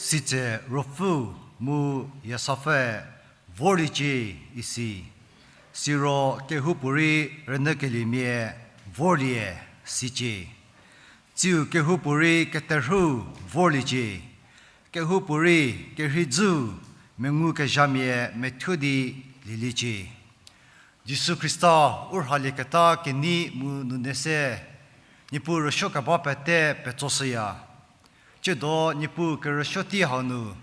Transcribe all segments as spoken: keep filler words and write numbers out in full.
Sitse Ruopfü mu Yiesapfü vorliecie isi, siro kehoupuorei rünyükeliemia vorlie sicie. Tsiu kehoupuorei keterhüu vorliecie, kehoupuorei kerhei dzüu mengukezhamia methuo di lieliecie. Jisu Khrista u rhalieketa kenei mu nune se, Niepuu rüsuokeba pete petsoshüya. Tsiedo Niepuu kerüsuo tei hau nu,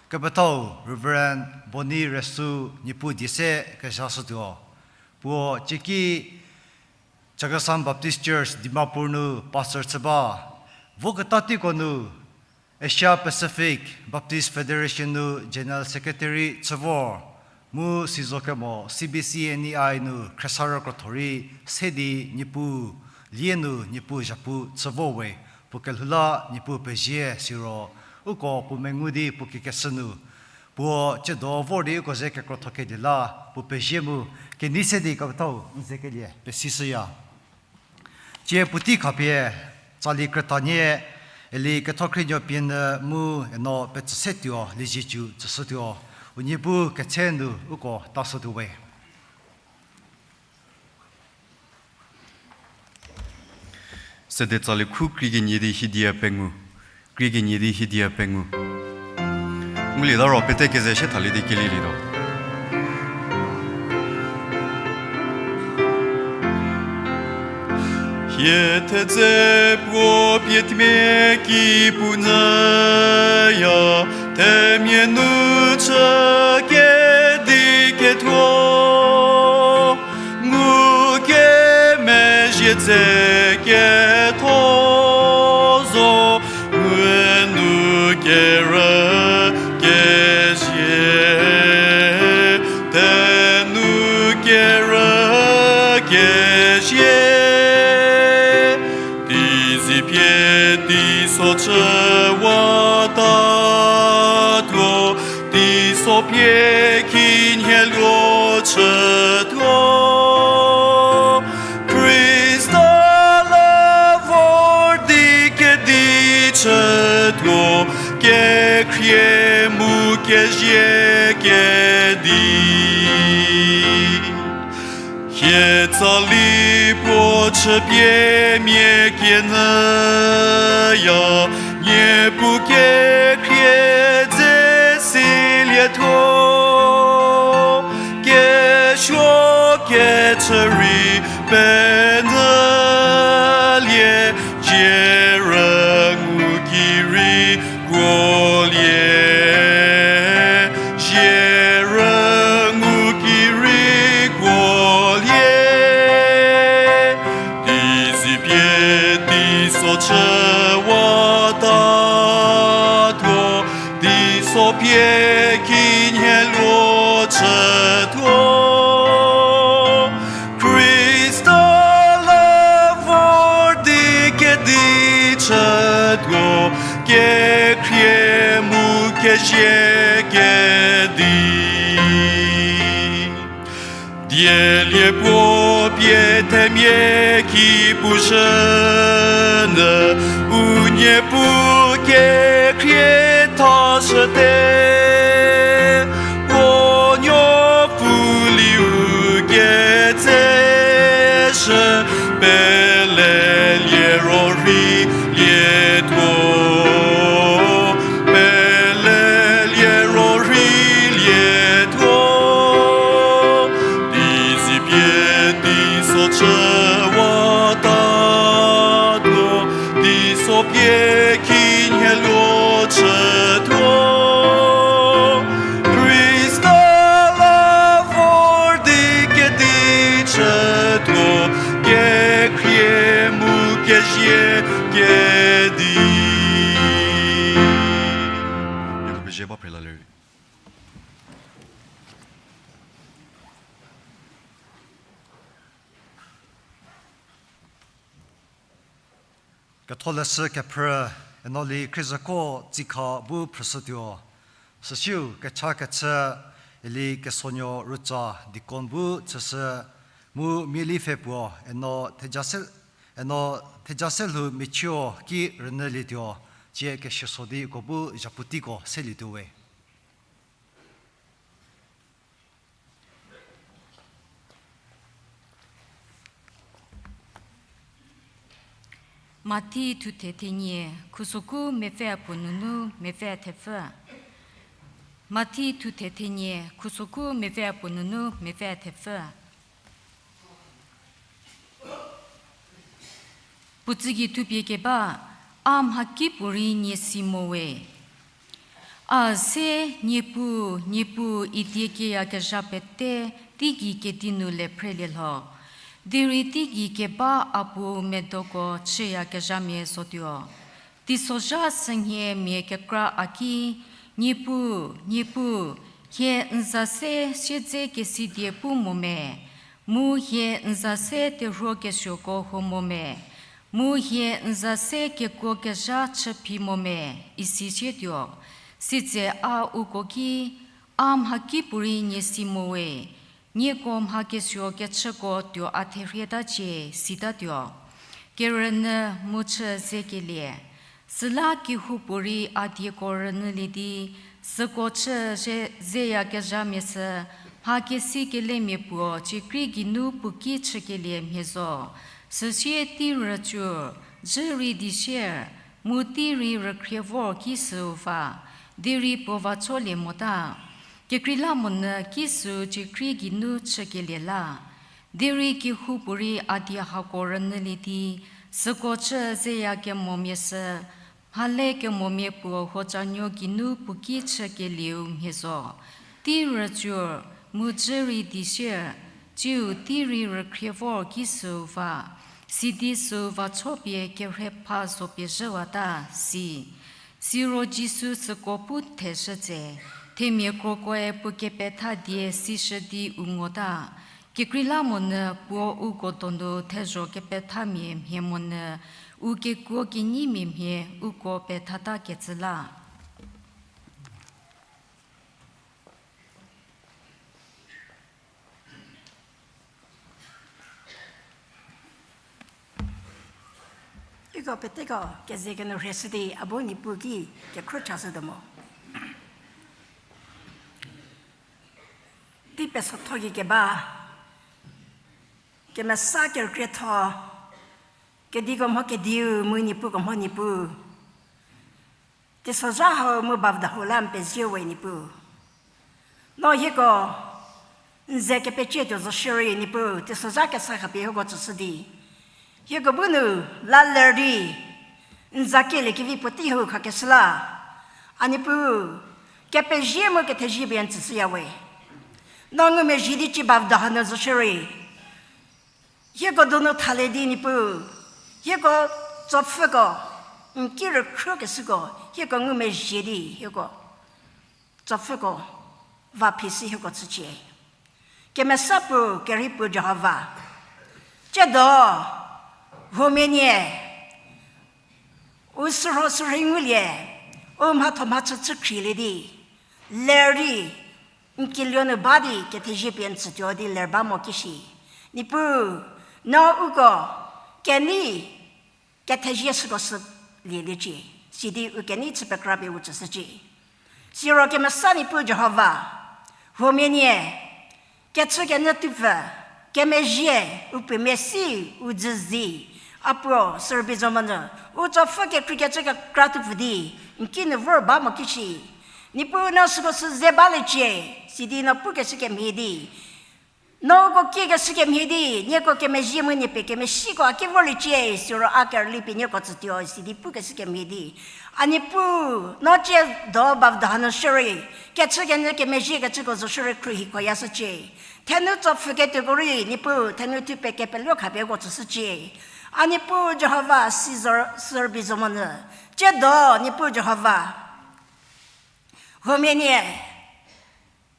kepethau Reverend Boni Resu Niepuu die se kezhashütuo. Puo cieki Chakhesang Baptist Church Dimapur nu pastor chü ba, voketa teiko nu Asia Pacific Baptist Federation nu General Secretary chü vor, mu sizo kemo C B C N E I nu khriesarü krotho rei se di Niepuu lie nu Niepuu zhapu chü vor we, puo kelhou la Niepuu pezie siro, uko puo mengu di puo kekeshü nu, puo tsiedo vor di uko ze kekrotho kelie la puo pezie mu, kenei se di kepethau n ze kelie pesishüya. Tsie puotei khapie, tsali krütanie, eli kethokhrinuo pie nyü mu eno petsü se tuo, lieziecu tsüshütuo, unie bu ketse nu uko tashütuo we. Sede tsali khu krie kenie di hidia pengou. Krie kenie di hidia pengou. Ngulieta ro pete keze sie thalie di kelilietuo. Hie thedze puo pie themia ki punyüya, themia nu chü kedi kethuo. Ngukemezhie dze ketho zo, ngu nu kerü kezie, thenu kerü kezie. Teizie pie teiso chüwatatuo, teiso pie khinhie luo chütuo. Khrista la vor di kedi chütuo, kekhrie mu kezie kedi. Hie tsali puo chüpie mia kienyüya, Niepuu kekhrie dze silietuo. Kesuo kechü rei penyülie, zie rüngou ki rei kuolie, zie rüngou ki rei kuolie. Teizie pie teiso chüwatatuo, teiso pie khinhie luo chütuo. Khrista la vor di kedi chütuo, kekhrie mu kezie kedi. Dielie puo pie themia ki pushü nyü, u Niepuu kekhrie thashüte. Puo nuo pfuliu ketseshü, pelelie ro rheilietuo, pelelie ro rheilietuo. Teizie pie teiso chüwatatuo, teiso pie khinhie luo chütuo. Khrista la vor di kedi chütuo, kekhrie mu kezie kedi. Niepuu pezie ba phre la ler. Ketholeshü kephrü, eno li khriezhüko tsikha bu phrüshütuo. Süsiu kecha kechü, eli kesonuo rütsa deacon bu chüshü, mu miali pfhe puo eno theja se, eno theja se lhou mechio ki rünyülietuo. Tsie kesuo di uko bu zhaputiko selietuo we. Mathi thuthe thenie, khusoku mepfü puo nunu mepfü thepfü. Mathi thuthe thenie, khusoku mepfü puo nunu mepfü thepfü. Puo tsügei thupie keba, a mhakipuorei nie si mo we. A se, Niepuu, Niepuu, idi kieyakezha pete teigei kedi nu le phrelie lho. Derei teigei keba a Puou medoko chüyakezhamia zotuo. Teisozha sünhie mia kekra a ki, Niepuu, Niepuu, hie n za se siedze kesidie pu mo me, mu hie n za se terhuo kesuoko huo mo me, mu hie n za se kekuokezha chüphi mo me, isi sietuo. Sitse a uko ki, a mhakipuorei nie si mo we, nieko mha kesuo kechüko tuo a therhie tacie, sitatuo. Kerünyü mu chü zekelie. Süla kehoupuorei a dieko rünyülie di, süko chü ze-, zeyakezhamia sü, mha kesi kelemia puo, ciekrie geinu puo ki chükelie mhie zo. Süsie tei rücü, dzü rei di sier, mu tei rei rükhrie vor ki süu va, derei puo vacholie mota. Kekreilamonyü ki süu ciekrie geinu chükelie la. Derei kehoupuorei a die hako rünyülie di, süko chü zeyakemomia sü, mhale kemomia puo huocanuo geinu puo ki chükelieu mhie zo. Tei rücü, mu dzü rei di sier, ciu tei rei rükhrie vor ki süu va, sidi süu vachopie kerhepha zo pie zhüwata, si. Siro Jisu süko pu theshü tse, themia krokoe puo kepetha die sishü di u ngota. Kekreilamonyü puo uko donu thezho kepethamia mhie monyü, u kekuo kenyimia mhie uko pethata kecü la. Uko peteko keze kenu rhie shü di a bu Niepuu ki kekhruo chashütuo mo. Tei pesotho gei keba, kemesa kerükrietho, kediko mho kediu mu niepuko mho Niepuu. Teisozha hau mu bavda hau la n pezie we Niepuu. No hieko n ze kepecietuo zo shierei Niepuu, teisozha kesa khapie hieko tsüshü di, hieko bu nu la ler di n za kielie kevi puotei hau khakeshü la, a Niepuu, kepezie mu kethezie pie n tsüshüya we. No ngumezhie di cie bavda hanu zo shierei hieko donu thalie di Niepuu, hieko tsopfüko, n ki rükhriekeshüko hieko ngumezhie di hieko tsopfüko va phi si hieko tsücie. Kemesa puo, kerhei puo Jihova, tsiedo huomia nie u sürho sürhei ngulie, u mhatho mhachü chü khrielie di ler di n kelieu nu ba di kethezie pie n tsütuo di ler ba mo ki shi. Niepuu, no uko kenei kethezie süko sü lieliecie, sidi u kenei chü pekrapie u tsüshücie. Siro kemesa Niepuu Jihova, huomia nie kechükenyü tupfü, kemezhie, u pemesi, u dzüzi, a puo sürübei zo monyü, u tsopfü kekreikecü kekra tupfü di n ki nu vor ba mo ki shi. Niepuu, no süko sü ze baliecie, sidi no pukeshü kemhie di, no uko kiekeshü kemhie di nieko kemezhie mu nie pie kemesiko a ki vorliecie, siro a kerüli pie nieko tsütuo, sidi pukeshü kemhie di, a Niepuu, no tsiedo bavda hanu shierei kechükenyü kemezhiekecüko zo shierei khruohikhoyashücie. Thenu tsopfü ketuoko rei Niepuu, thenu thu pekepeluo khapie uko tsüshücie. A Niepuu Jihova, si zo sürübei zo monyü, tsiedo Niepuu Jihova, huomia nie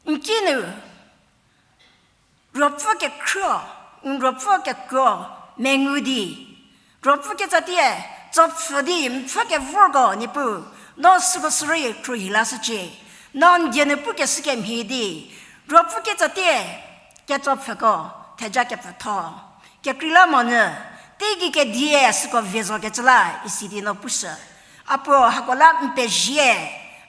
n ki nu ruopfü kekhruo, n ruopfü kekuo mengu di, ruopfü ketsatie tsopfü di n pfhü kevorko Niepuu, no süko sürei khruohi lashücie. No n die nu pukeshü kemhie di, ruopfü ketsatie ketsopfüko theja kepfütho, kekreilamonyü teigei kedie süko vie zokecü la isi di no pushü. A puo hako la n pezie,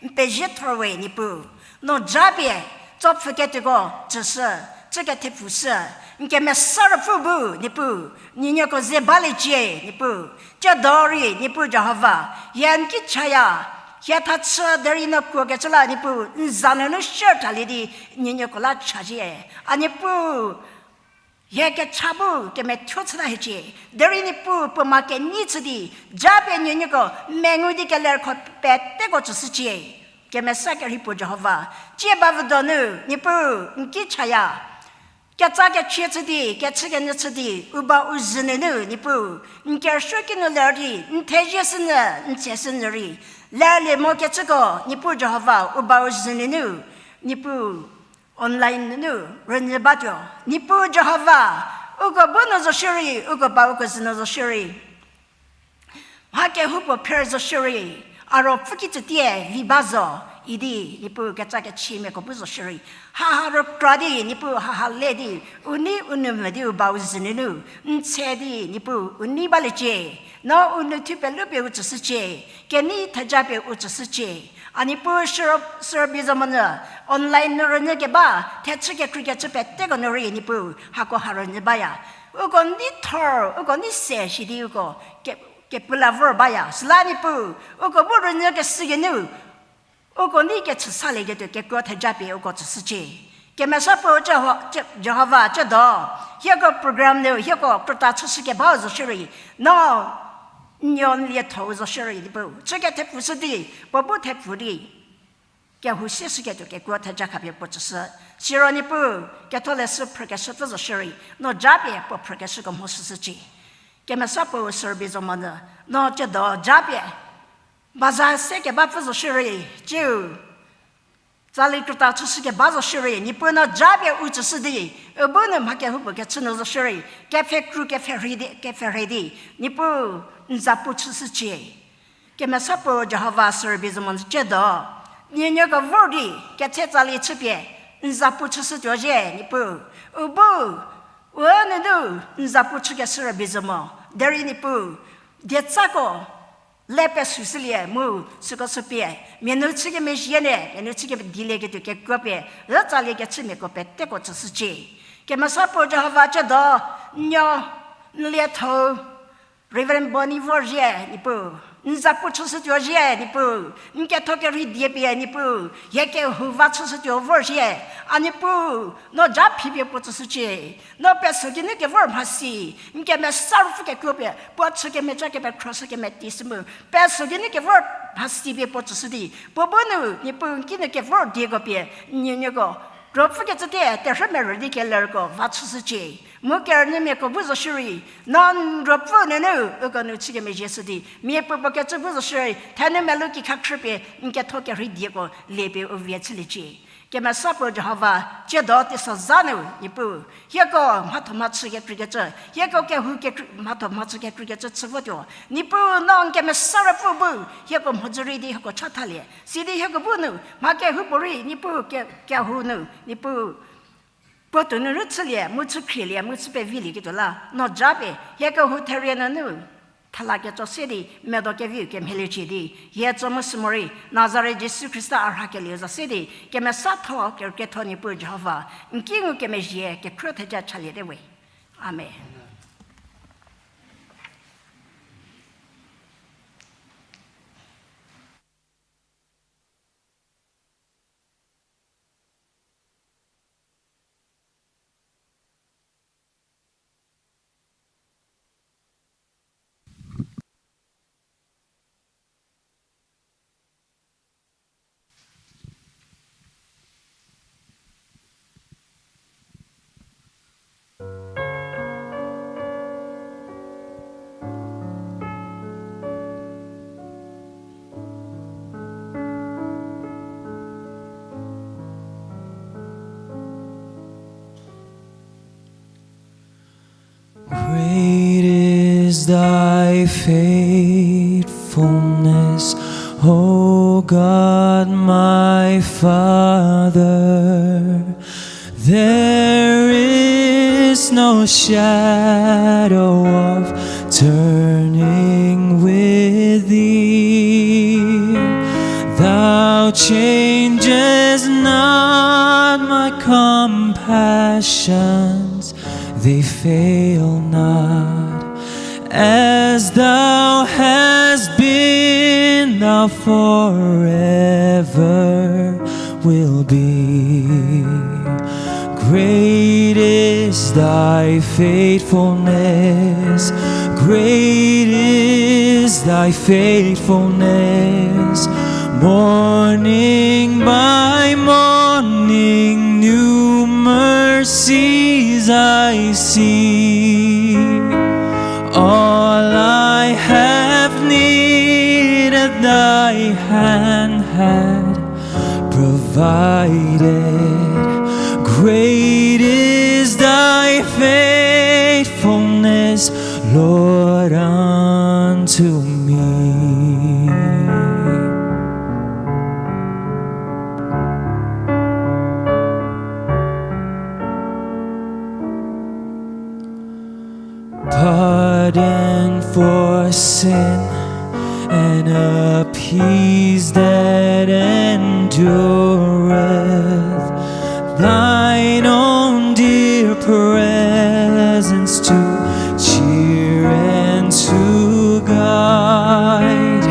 n pezie thorwe Niepuu. No japie, tsopfhüketuoko tsüshü, tsükethepfushü, n kemesa ruopfü bu Niepuu, n nuoko ze baliecie Niepuu. Tsiedo rei Niepuu Jihova, hie n ki chaya, hie thachü derei no kuokecü la Niepuu, n za nunu share thalie di, n nuoko la chazhie. A Niepuu, hie kecha bu kemethuo chüta hiecie, derei Niepuu puo ma kenyi chü di, japie n nuoko mengu di kelerkho peteko tsüshücie. Kemesa kerhei puo Jihova, tsie ba vü donu, Niepuu, n ki chaya. Ketsa kechie chü di, kechü kenyü chü di, u ba u zhü nunu, Niepuu, n kerüsuo kinu ler di, n thezie sünyü, n tse sünyü rei, lerlie mokecüko, Niepuu Jihova, u ba u zhü nunu, Niepuu, online nunu rünyü batuo. Niepuu Jihova, uko bu nu zo shierei, uko ba uko zhü nu zo shierei, mha kehoupuo pher zo shierei, a ruopfü ki tsütie vi ba zo, idi Niepuu ketsa kechimiako bu zo shierei, haha rükra di Niepuu haha le di, u nei u nou mvü di u ba u zhü nunu, n tse di Niepuu u nei baliecie, no u nou thu pelupie u tsüshücie, kenei theja pie u tsüshücie. A Niepuu sürübei zo monyü, online nu rünyü keba, thechü kekreikecü peteko nu rei Niepuu hako ha rünyü baya. Uko nei thor, uko nei se shi di uko ke-, kepu la vor baya. Süla Niepuu, uko bu rünyü keshü geinu, uko nei kechü salieketuo kekuo theja pie uko tsüshücie. Kemesa puo Jihova, tsiedo, hieko program nu hieko krüta chüshü kebau zo shierei, no n nuo n lietho-u zo shierei Niepuu, chü kethepfushü di, puo bu thepfu di, kehou sieshüketuo kekuo theja khapie puo tsüshü. Siro Niepuu, ketholeshü phrükeshüpfü zo shierei, no japie puo phrükeshüko mhoshüshücie. Kemesa puo sürübei zo monyü, no tsiedo japie baza se kebapfü zo shierei, tsiu tsali krüta chüshü keba zo shierei, Niepuu no japie u tsüshü di, u bu nu mha kehoupuo kechü nu zo shierei, kepfhekru kepfherhei di, kepfherhei di, Niepuu n za pu chüshücie. Kemesa puo Jihova sürübei zo monyü tsiedo, n nuoko vor di, ketse tsali chüpie, n za pu chüshütuo zhie Niepuu, u bu, u nunu, n za pu chükeshü rübei zo mo, derei Niepuu, dietsako le pesushülie mu süko sü pie, mia nu chü kemezhie ne, mia nu chü kemedilieketuo kekuo pie, rütsalie kechümiako peteko tsüshücie. Kemesa puo Jihova tsiedo, n nuo, n lietho-u, Reverend Boni vorzhie Niepuu, n za pu chüshütuo zhie Niepuu, n ketho kerhei die pie Niepuu, hie kehou va chüshütuo vorzhie, a Niepuu, no ja phipie puo tsüshücie. No peso geinu kevor mhasi, n kemesa ruopfü kekuo pie puo chü kemeca kepekhrashü kemeti sü mu, peso geinu kevor mhasi pie puo tsüshü di, puo bu nu Niepuu n kinu kevor dieko pie, n nuoko ruopfü kecü tie terhü merü di kelerko va chüshücie. Mu kerünyümiako bu zo shierei, no n ruopfü nunu uko nu chü kemezhie shü di, miapuopuo kecü bu zo shierei, thenu melou kikha khrüpie n ketho kerhei dieko liepie u vie chüliecie. Kemesa puo Jihova, tsiedo teisozha nu Niepuu, hieko mhatho mhachü kekreikecü, hieko kehou kekr- mhatho mhachü kekreikecü chü votuo, Niepuu no n kemesa ruopfü bu hieko mhodzü rei di hieko chathalie sidi hieko bu nu mha kehoupuorei Niepuu ke- kehou nu Niepuu puotou nu rüchülie mu chü khrielie mu chü pevilieketuo la no japie hie kehou therie nunu thela ketso se di medo keviu kemhie liecie di, hie tso mu sü morei Nazaret Jisu Khrista a rhakelieu za se di kemesatho kerükrietho Niepuu Jihova, n ki ngukemezhie kekhrü theja chaliete we. Amen. Great is thy faithfulness, O God my Father. There is no shadow of turning with thee. Changes not, my compassions, they fail not. As thou hast been, thou forever will be. Great is thy faithfulness, great is thy faithfulness. Morning by morning, new mercies I see. All I have needed, thy hand had provided. Great is thy faithfulness, Lord, unto me. Pardon for sin and a peace that endureth, thine own dear presence to cheer and to guide,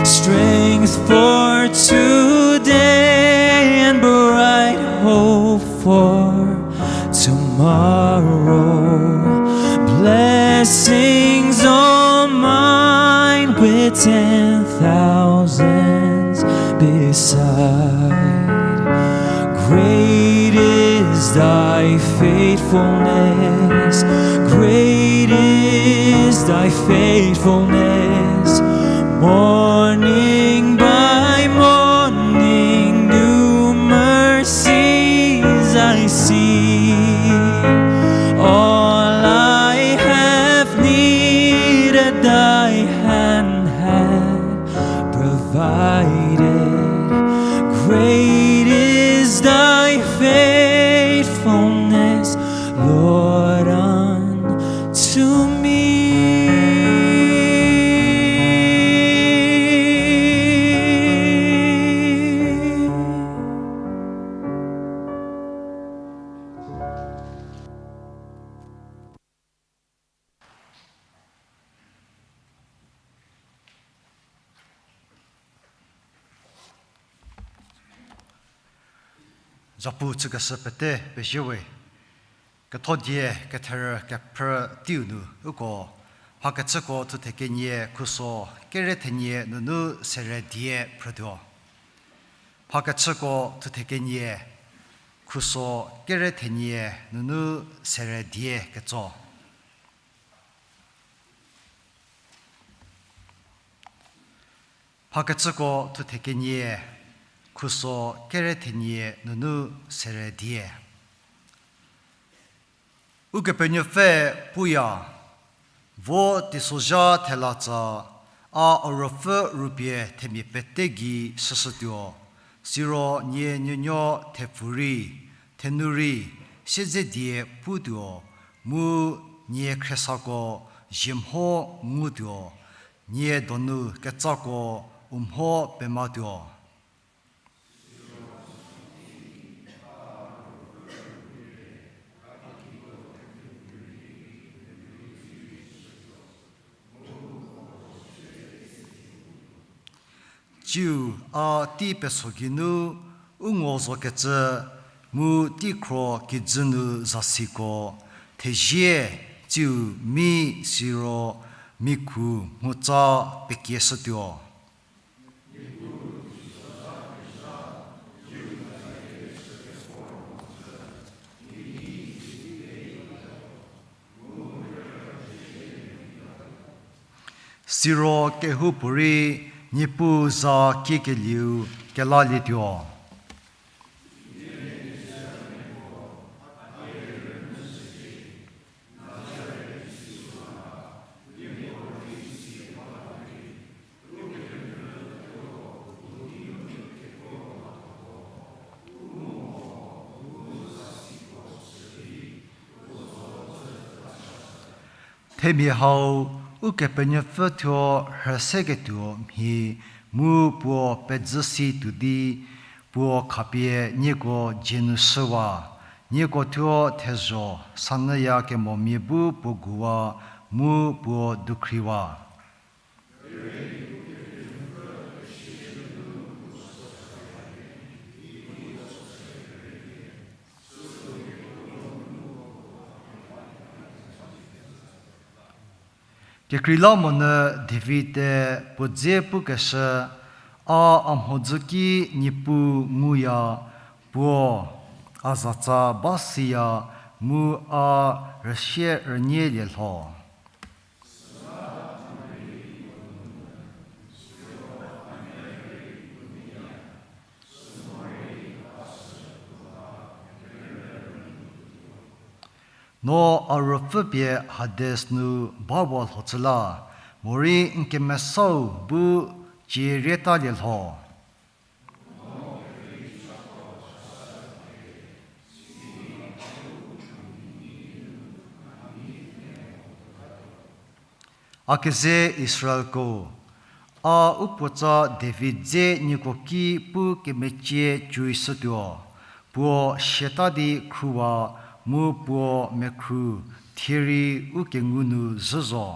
strength for today and bright hope for tomorrow, blessings all mine with ten thousands beside. Great is thy faithfulness, great is thy faithfulness. Morning by morning, new mercies I see. All I have needed, thy hand had provided. Great is thy faithfulness, Lord, unto me. Zapu chükeshü pete pezie we. Kethodie ketherü kephrü teiu nu uko, Mhakechüko thuthe kenie khuso kere thenie nunu sere die phrütuo. Mhakechüko thuthe kenie khuso kere thenie nunu sere die ketso. Mhakechüko thuthe kenie khuso kere thenie nunu sere die. Ukepenuopfü puya, vo teisozha thela tsa, a a ruopfü rupie themia pete gei shüshütuo, siro nie nuonuo thepfu rei, thenu rei, siedze die putuo, mu nie khriesako zhie mho ngutuo, nie donu ketsako u mho pematuo. Tsiu a tei peso geinu u ngo zokecü mu teikhro kijü nu zasiko, thezie tsiu mi siro mikhu mhotsa pekieshütuo. Siro kehoupuorei Niepuu za kiekelieu kelalietuo. Themia hau Ukepenuopfü thuo rhüseketuo mhie mu puo pedzü si tuo di, puo khapie nieko dzie nu shüwa, nieko thuo thezho sanyüya kemomia bu puo guwa, mu puo dukhriwa. Kekreilamonyü David-e puo dze pukeshü, a a mhodzü ki Niepuu nguya, puo a zatsa ba siya, mu a rüsie rünie lielho. No a ruopfü pie Hades nu bawa lho chü la, morei n kemesau bu cie rieta lielho. A keze Israelko, a u puotsa David dze nieko ki pu kemecie cüi shütuo, puo siata di khruwa, mu puo mekhru thie rei u kengu nu zhü zo.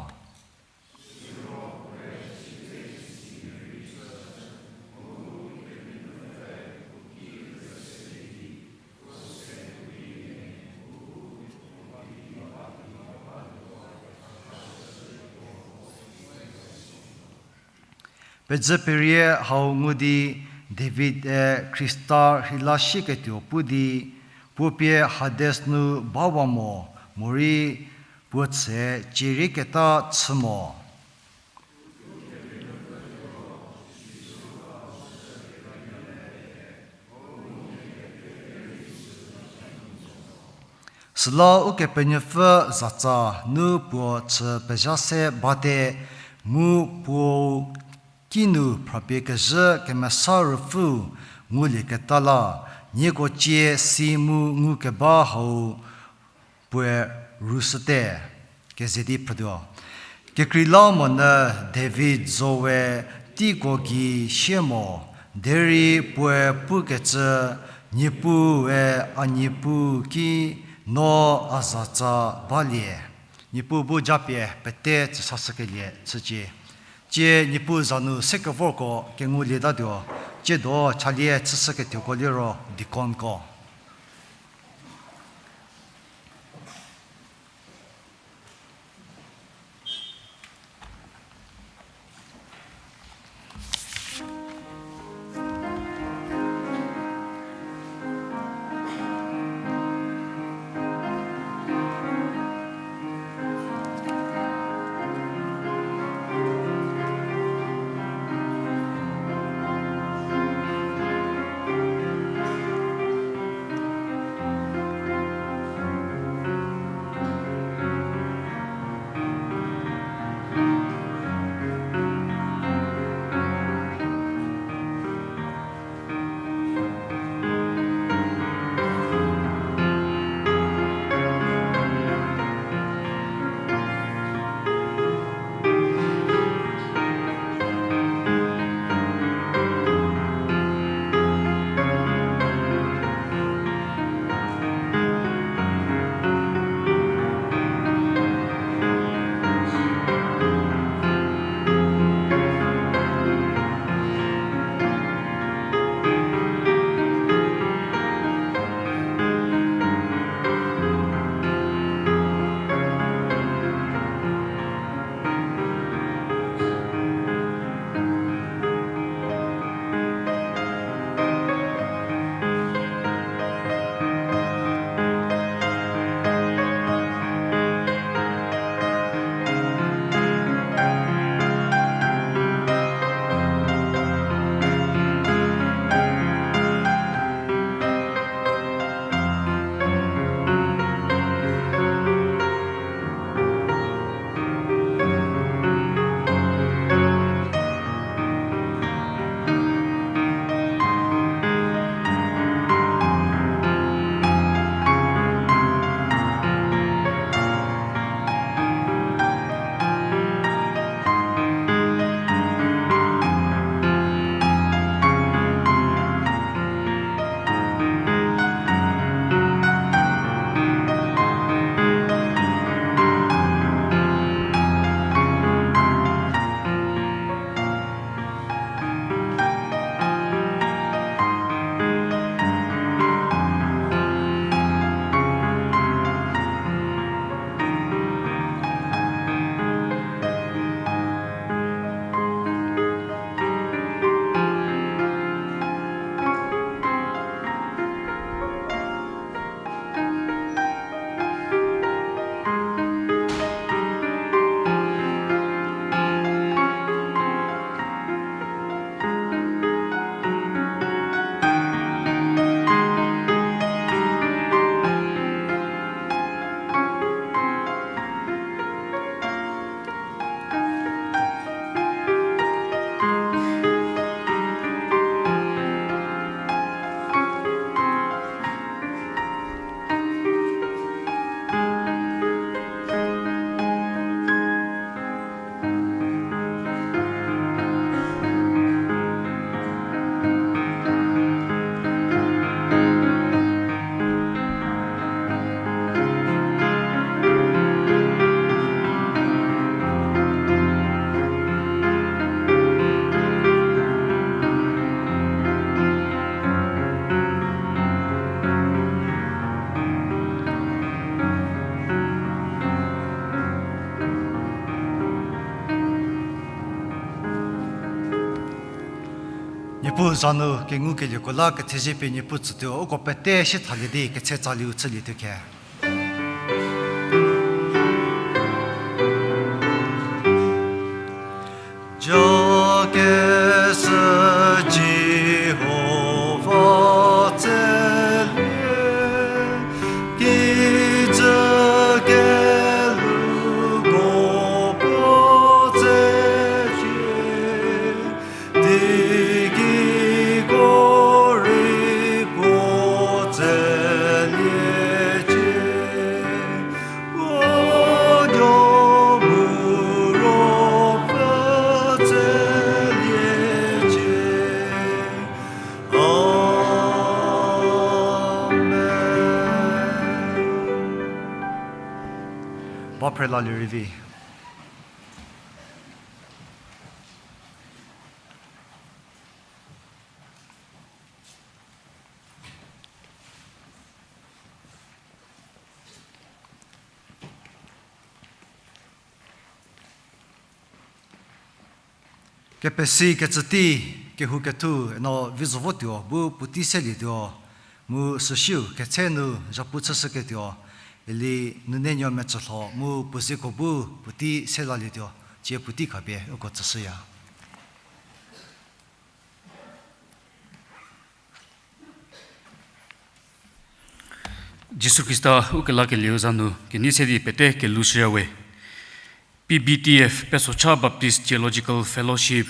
Pezhü perie hau ngu di David-e Khrista rheila shieketuo pu di, puo pie Hades nu bawa mo, morei puo chü cie rieketa chü mo. Süla Ukepenuopfü zatsa nu puo chü pezha se bate, mu puou kinu phrapie kezhü kemesa ruopfü ngulieketa la, nieko cie si mu ngukeba hau puoe rüshüte. Keze di phrütuo. Kekreilamonyü David zowe teiko gei sie mo, derei puoe pukecü, Niepuue a Niepuu ki no a zatsa balie. Niepuu bu japie pete tsüsashükelie chücie. Tsie Niepuu za nu sekevorko kengulietatuo, tsiedo chalie chüshüketuoko liro deaconko. Niepuu za nu kengukelieko la kethezie pie Niepuu tsütuo, uko pete sie thalie di ketse tsaliu chülietuo khe. Jokesü Jihova tselie, kijü kelhouko puo tsecie, teigei ko rei puo tseliecie, puo nuo mu ruopfü tseliecie. Amen. Ba phre la lirei vi. Kepesi kecü tei, kehoukethu eno vi zo votuo bu puotei selietuo, mu süsiu ketse nu zhapu chüshüketuo, Eli Nunenuo Metsülho mu puo zieko bu puotei selalietuo, tsie puotei khapie uko tsüshüya. Jisu Khrista ukelakelieu za nu kenei se di pete kelhou shüyawe. P B T F, Pesocha Baptist Theological Fellowship,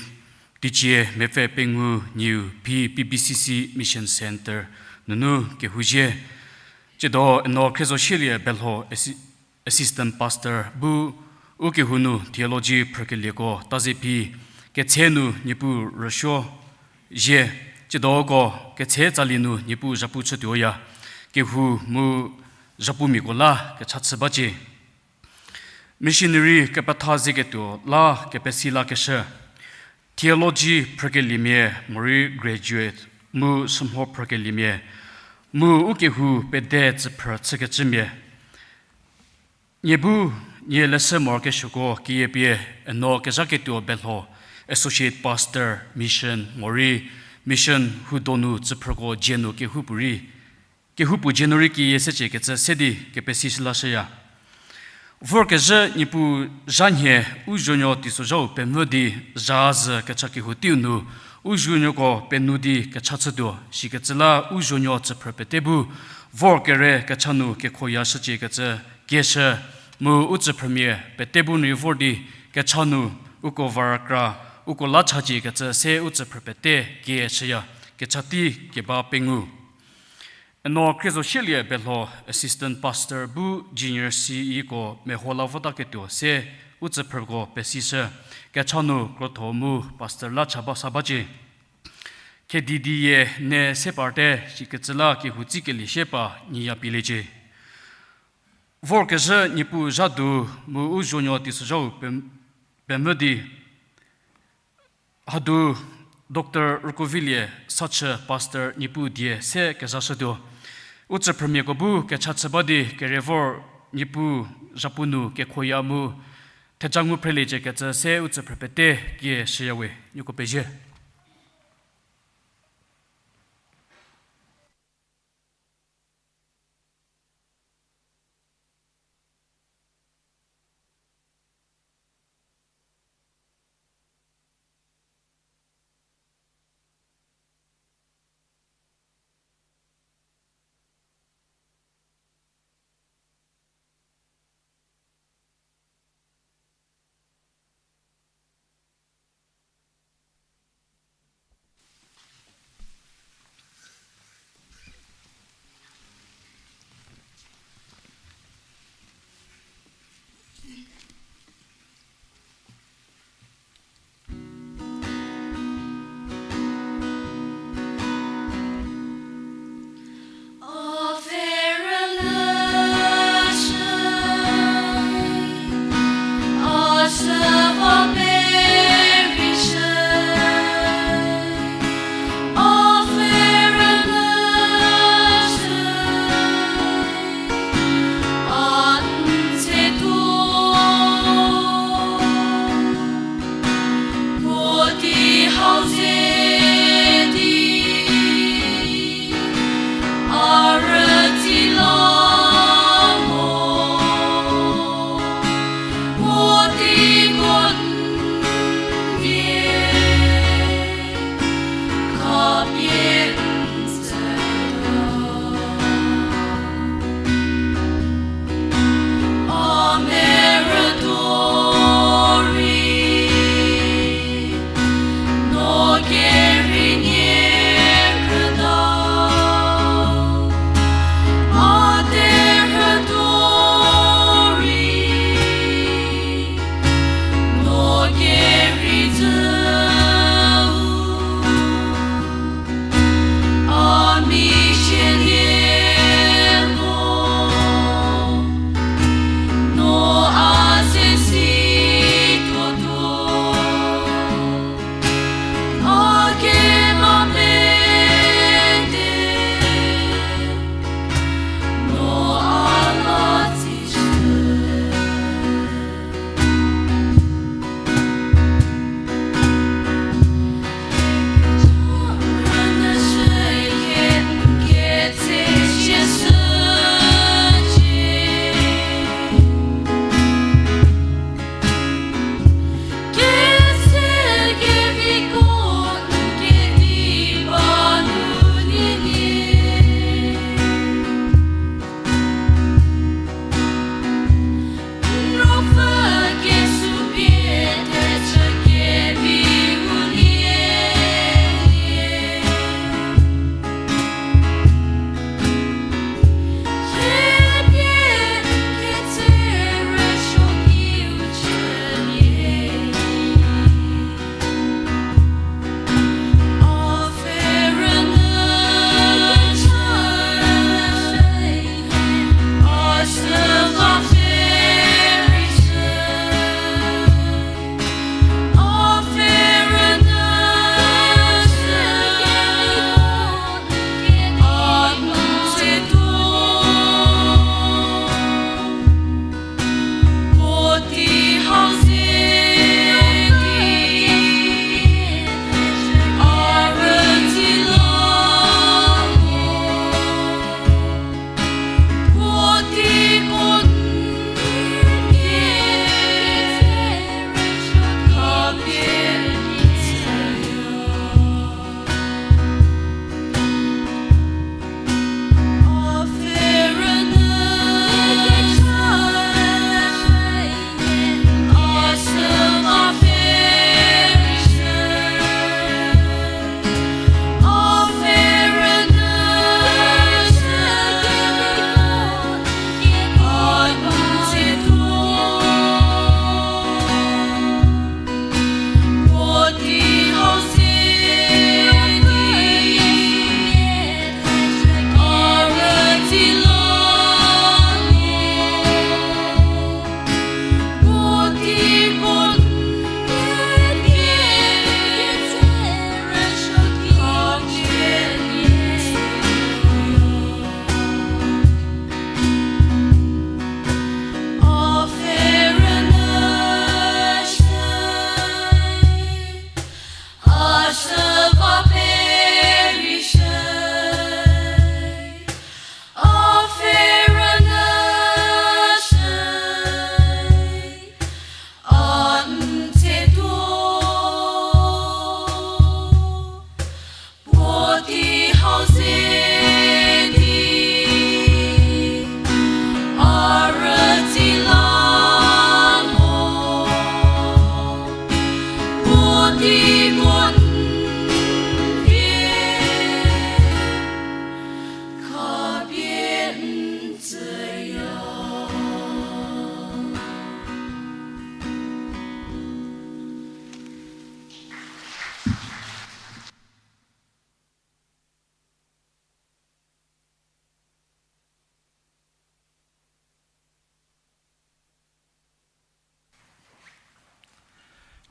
teicie mepfü pengou nyiu phi P B C C Mission Centre nunu kehouzie. Tsiedo eno Khriezosielie Belho Assistant Pastor bu ukehou nu theology phrükelieko taze phi, ketse nu Niepuu rüsuo zhie, tsiedo uko ketse tsali nu Niepuu zhapu chütuoya, kehou mu zhapumiako la kecha chü bacie. Missionary kepetha zeketuo la kepesi lakeshü, theology phrükeliemia morei graduate mu shümho phrükeliemia, mu ukehou pede tsüphrü chükecümia. Nie bu, nie leshü morokesuoko keyie pie eno kezhaketuo Belho Associate Pastor, Mission morei Mission huo donu tsüphrüko dzie nu kehoupuorei, kehoupuo dzie nu rei keyie secie kecü se di kepesi shü lashüya. Vorkezhü Niepuu zha nhie u zuonuo teisozhau pemvü di zha zhü kecha kehou teiu nu, u zuonuoko penuo di kecha chütuo, shikecü la u zuonuo tsüphrü pete bu vor kere kecha nu kekhoyashücie kecü kieshü, mu u tsüphrümia pete bu nu rei vor di kecha nu uko va rükra, uko la chacie kecü se u tsüphrü pete kieshüya, kecha tei keba pengou. Eno Khriezosielie Belho Assistant Pastor bu Junior C E ko meho la votaketuo se u tsüphrüko pesishü, kecha nu krotho mu Pastor la cha ba sa bacie. Khedi di yie ne se parte shikecü la kehou tsikelie sie pa nyiya pieliecie. Vorkezhü Niepuu zha du mu u zuonuo teisozhau pem-, pemvü di hadu Doctor Rükovilie Sachü Pastor Niepuu die se kezashütuo. U tsüphrümiako bu kecha chü ba di kere vor Niepuu zhapu nu kekhoya mu theja ngu phreliecie kecü se u tsüphrü pete kieshüyawe, nieko pezie.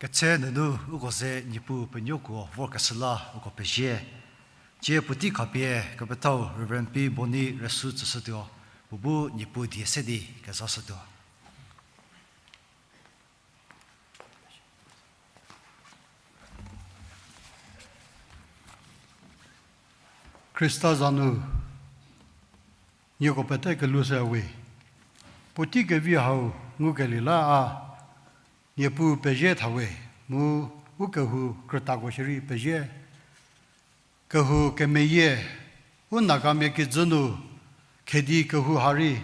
Ketse nunu uko ze Niepuu penuokuo vorkeshü la uko pezie. Tie puotei khapie kepethau Reverend P. Boni rüsu tsüshütuo, puo bu Niepuu die se di kezashütuo. Khrista za nu, nieko pete kelushüya we. Puotei kevi hau ngukelie la a Niepuu pezie tha we, mu u kehou krütako shierei pezie. Kehou kemeyie, u Nagamia kijü nu, khedi kehou ha rei,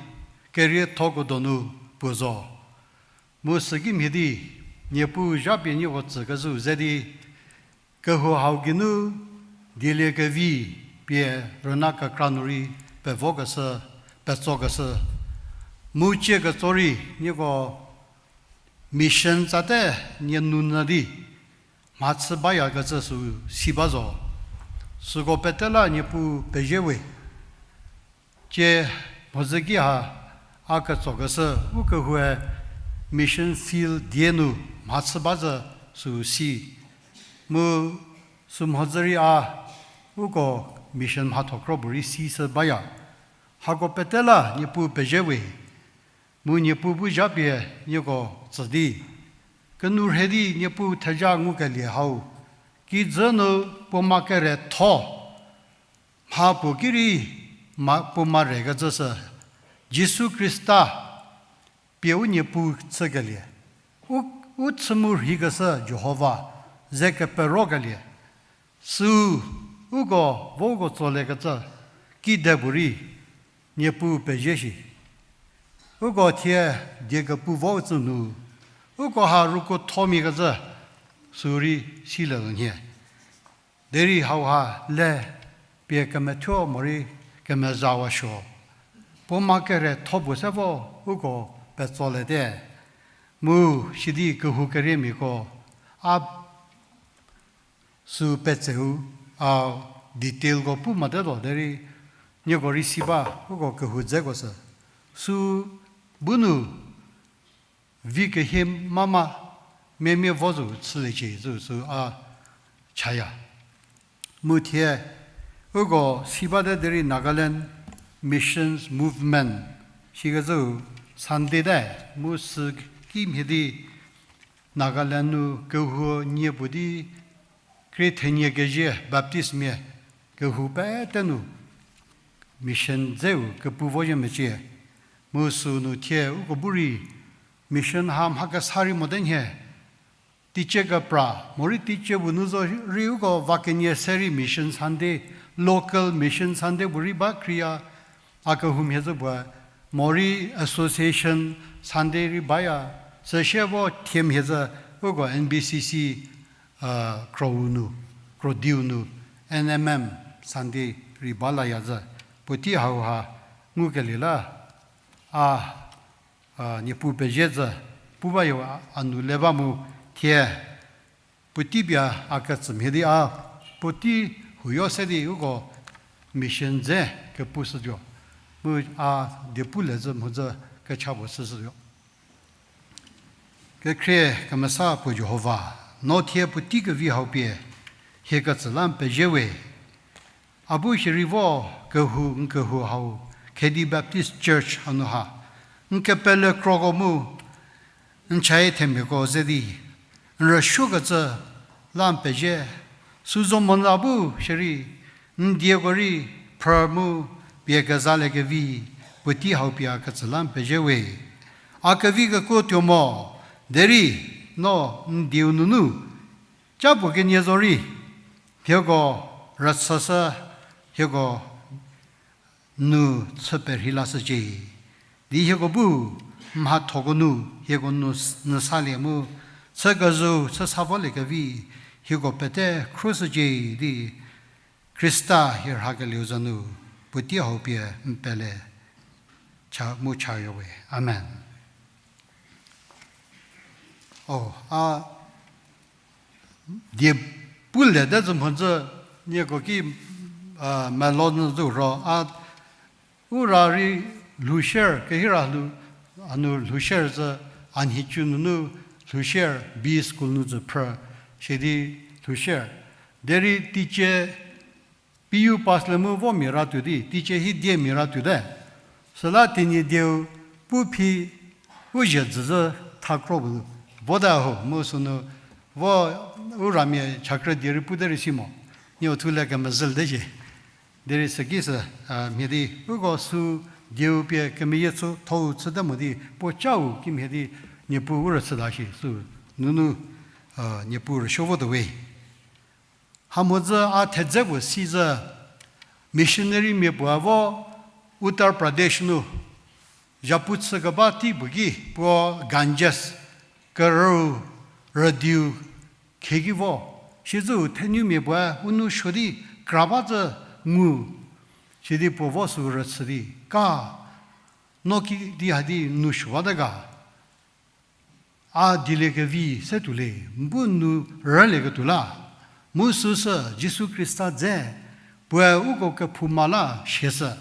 keriethoketuo nu puo zo. Mu süki mhie di, Niepuu zhapie nieko tsükezhüu ze di, kehou hau geinu, dielie kevi pie rüna kekra nu rei pevokeshü, petsokeshü. Mu cie ketso rei nieko mission tsate nie nu nyü di mhachü bayakecü sü si ba zo. Süko pete la Niepuu pezie we. Tie mhodzü ki ha a ketsokeshü, u kehoue mission field die nu mhachü ba zhü sü si. Mu sü mhodzü rei a uko mission mhatho kro puorei sishü baya. Hako pete la Niepuu pezie we. Mu Niepuu bu zhapie nieko tsü di, kenu rhe di Niepuu theja ngukelie hau, kijü nu puoma keretho, mha puo ki rei ma, puoma rekecü sü, Jisu Khrista pie u Niepuu chükelie, u, u chü mu rheikeshü Jihova ze keperokelie, sü uko voko tsoliekecü kide puorei Niepuu pezie shi. Uko thie die kepu vo tsü nu, uko ha rükuothomiakecü sü rei silie zo nhie. Derei hauha le pie kemethuo morei kemezhawa suo, puoma keretho puo se vo uko petsoliete. Mu sidi kehou keriemiako a sü petseu, a detailko pu motetuo derei nieko rei si ba uko kehou dzeko sü. Sü bu nu vi kehie mama memia vo zo chüliecie zo sü a chaya. Mu thie uko si bate derei Nagaland Missions Movement sikecü Sunday te, mu sü kimhie di Nagaland nu kehou nie puo di krie thenie kezie Baptistmia kehou pete nu mission dzeu kepu vozhie mecie. Mu sünu thie uko bu rei mission ha mha kesa rei mote nhie. Teicie kepra morei teicie puo nu zo rei uko va kenie se rei Mission Sunday, local Mission Sunday puo rei ba khriya, a kehoumhie zo puo, morei association Sunday rei baya, süsie vo thiemhie zo uko N B C C, krou nu, krodiu nu, N M M Sunday rei ba laya zo, puotei hauha ngukelie la, a, a, Niepuu pezie zo, pu bayo a, a nu le ba mu thie, puotei pie a ketsümhie di a, puotei huoyo se di uko mission dze kepushütuo. Mu a die pule zo mhodzü kecha puo shüshütuo. Kekhrie kemesa puo Jihova, no thie puotei kevi hau pie hie ketsü la n pezie we. A bu shierei vo kehou n kehou hau, Khedi Baptist Church hanu ha, n kepele kroko mu n chai themiako ze di n rüsuokecü la n pezie, sü zo monyü a bu shierei n dieko rei phrü mu pie kezaliekevi puotei hau pie a ketsü la n pezie we. A kevi kekuo tuo mo, derei no n dieu nunu ca puo kenie zo rei, hieko rüchüshü, hieko nu chü perhei lashücie. Di hieko bu mhathoko nu hieko nu s-, nu salie mu, chükezhü chü sa voliekevi hieko pete khruoshücie di Khrista hie rhakelieu za nu puotei hau pie n pele cha, mu chayo we. Amen. O, a die pule de zü mhodzü nieko ki, a, melo nyü zü ro, a, u ra rei lhou share, kehira lhou, a nu lhou share zü, a nhicu nunu lhoushie, B school nu tsü phrü, sidi lhoushie. Derei teicie P U pass le mu vo mia ra tuo di, teicie hi die mia ra tuote. Süla Tenyidie-u pu phi u zhie dzüzü thakro bu, vota ho, mu sünu vo u ramia chakrü die rei pute rei si mo. Nieu thu le kemezhü te zhie. Derei süki sü, a, mhie di, uko sü dieu pie kemeyie chü thou chüte mo di, puo cau kimhie di, Niepuu u rüchüta shi, sü nunu, a, Niepuu rüsuo votuo we. Hamhodzü a thedze puo si zhü, missionary mia puo vo Uttar Pradesh nu, zhapu chü keba tei puo ki puo Ganges, kerüu, rüdiu, khieki vo, sizhüu thenumia puoe u nou suo di kra ba zhü ngu, sidi puo vo sü rüchü di, ka, no kidi hadi nou suo bate ga, a dieliekevi se tuo le, bu nu rülieketuo la, mu süsü Jisu Khrista dze, puoe uko kephouma la siashü,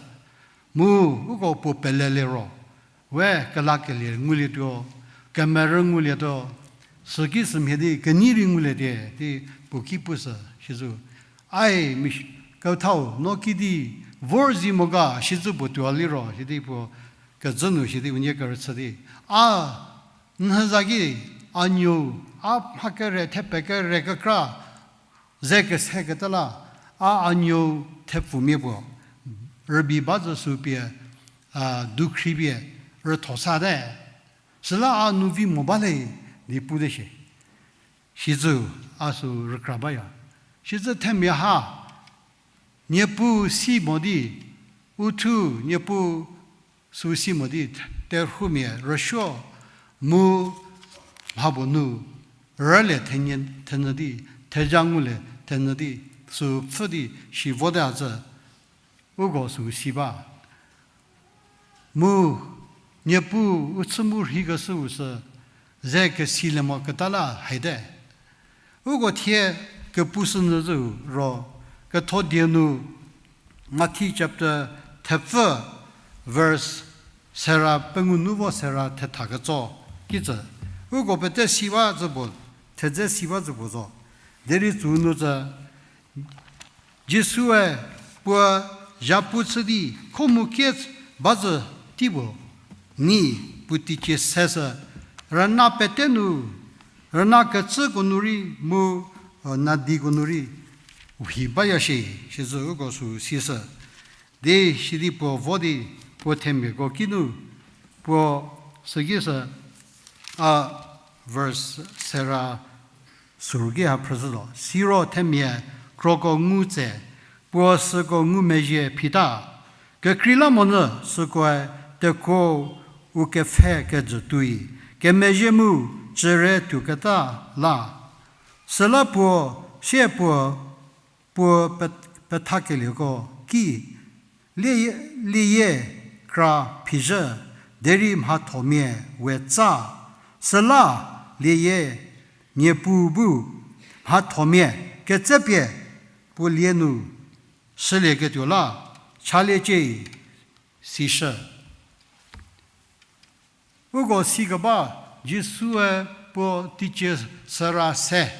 mu uko puo pelelie ro, we kelakelie ngulietuo, kemerü ngulietuo, süki sümhie di kenei rei ngulietie, di puo ki pushü, sizhü. Ai, mi, kethau, no kidi, vor zi mo ga, sizhü puo tuo liro, sidi puo, kezhü nu sidi unie kerüchü di. A, nhüza ki, a nuou, a mha kere, thepe kere kekra, ze keseketa la, a, a nuou thepfumia puo, rübei ba zhü sü pie, a, dukhri pie, rütho sate. Süla a nu vi mo ba le, di pute shie. Sizhü a sü rükra baya. Sizhü themia ha, Niepuu si mo di, u thu Niepuu sü si mo di, terhuomia rüsuo mu mhapuo nu rülie thenyü, thenyü di, theja ngulie thenyü di, sü pfhü di, si vote a zhü, uko sü si ba. Mu, Niepuu u chü mu rheikeshüu sü, ze kesilie mo keta la haite. Uko thie kepushünyü zhü ro, ketho die nu, Mathi chapter thepfü, verse sera pengou nu vo sera thetha ketso, kitsü. Uko pete si ba zhü puo, thedze si ba zhü puo zo. Derei tsü nu zhü, Jisue puo zhapu chü di kho mu kie ba zhü tei puo, ni puo teicie se sü, rüna pete nu, rüna kecüko nu rei mu, nadiko nu rei, hi baya shie, sizhü uko sü si sü. Di sidi puo vo di, puo themiako kinu, puo süki sü, a, verse sera suru ki ha phrüzhütuo. Siro themia kroko ngu tse, puo süko ngumezhie phita. Kekreilamonyü sükoe tekuo u kepfhe kejü tuoi, kemezhie mu cüre tuoketa la. Süla puo, sie puo, puo pe-, pethakelieko ki, lie-, lieyie kra phizhü, derei mhathomia we tsa. Süla lieyie Niepuu bu mhathomia ketsepie puo lie nu shülieketuo la, chaliecie, sishü. Uko sikeba Jisue puo teicie sera se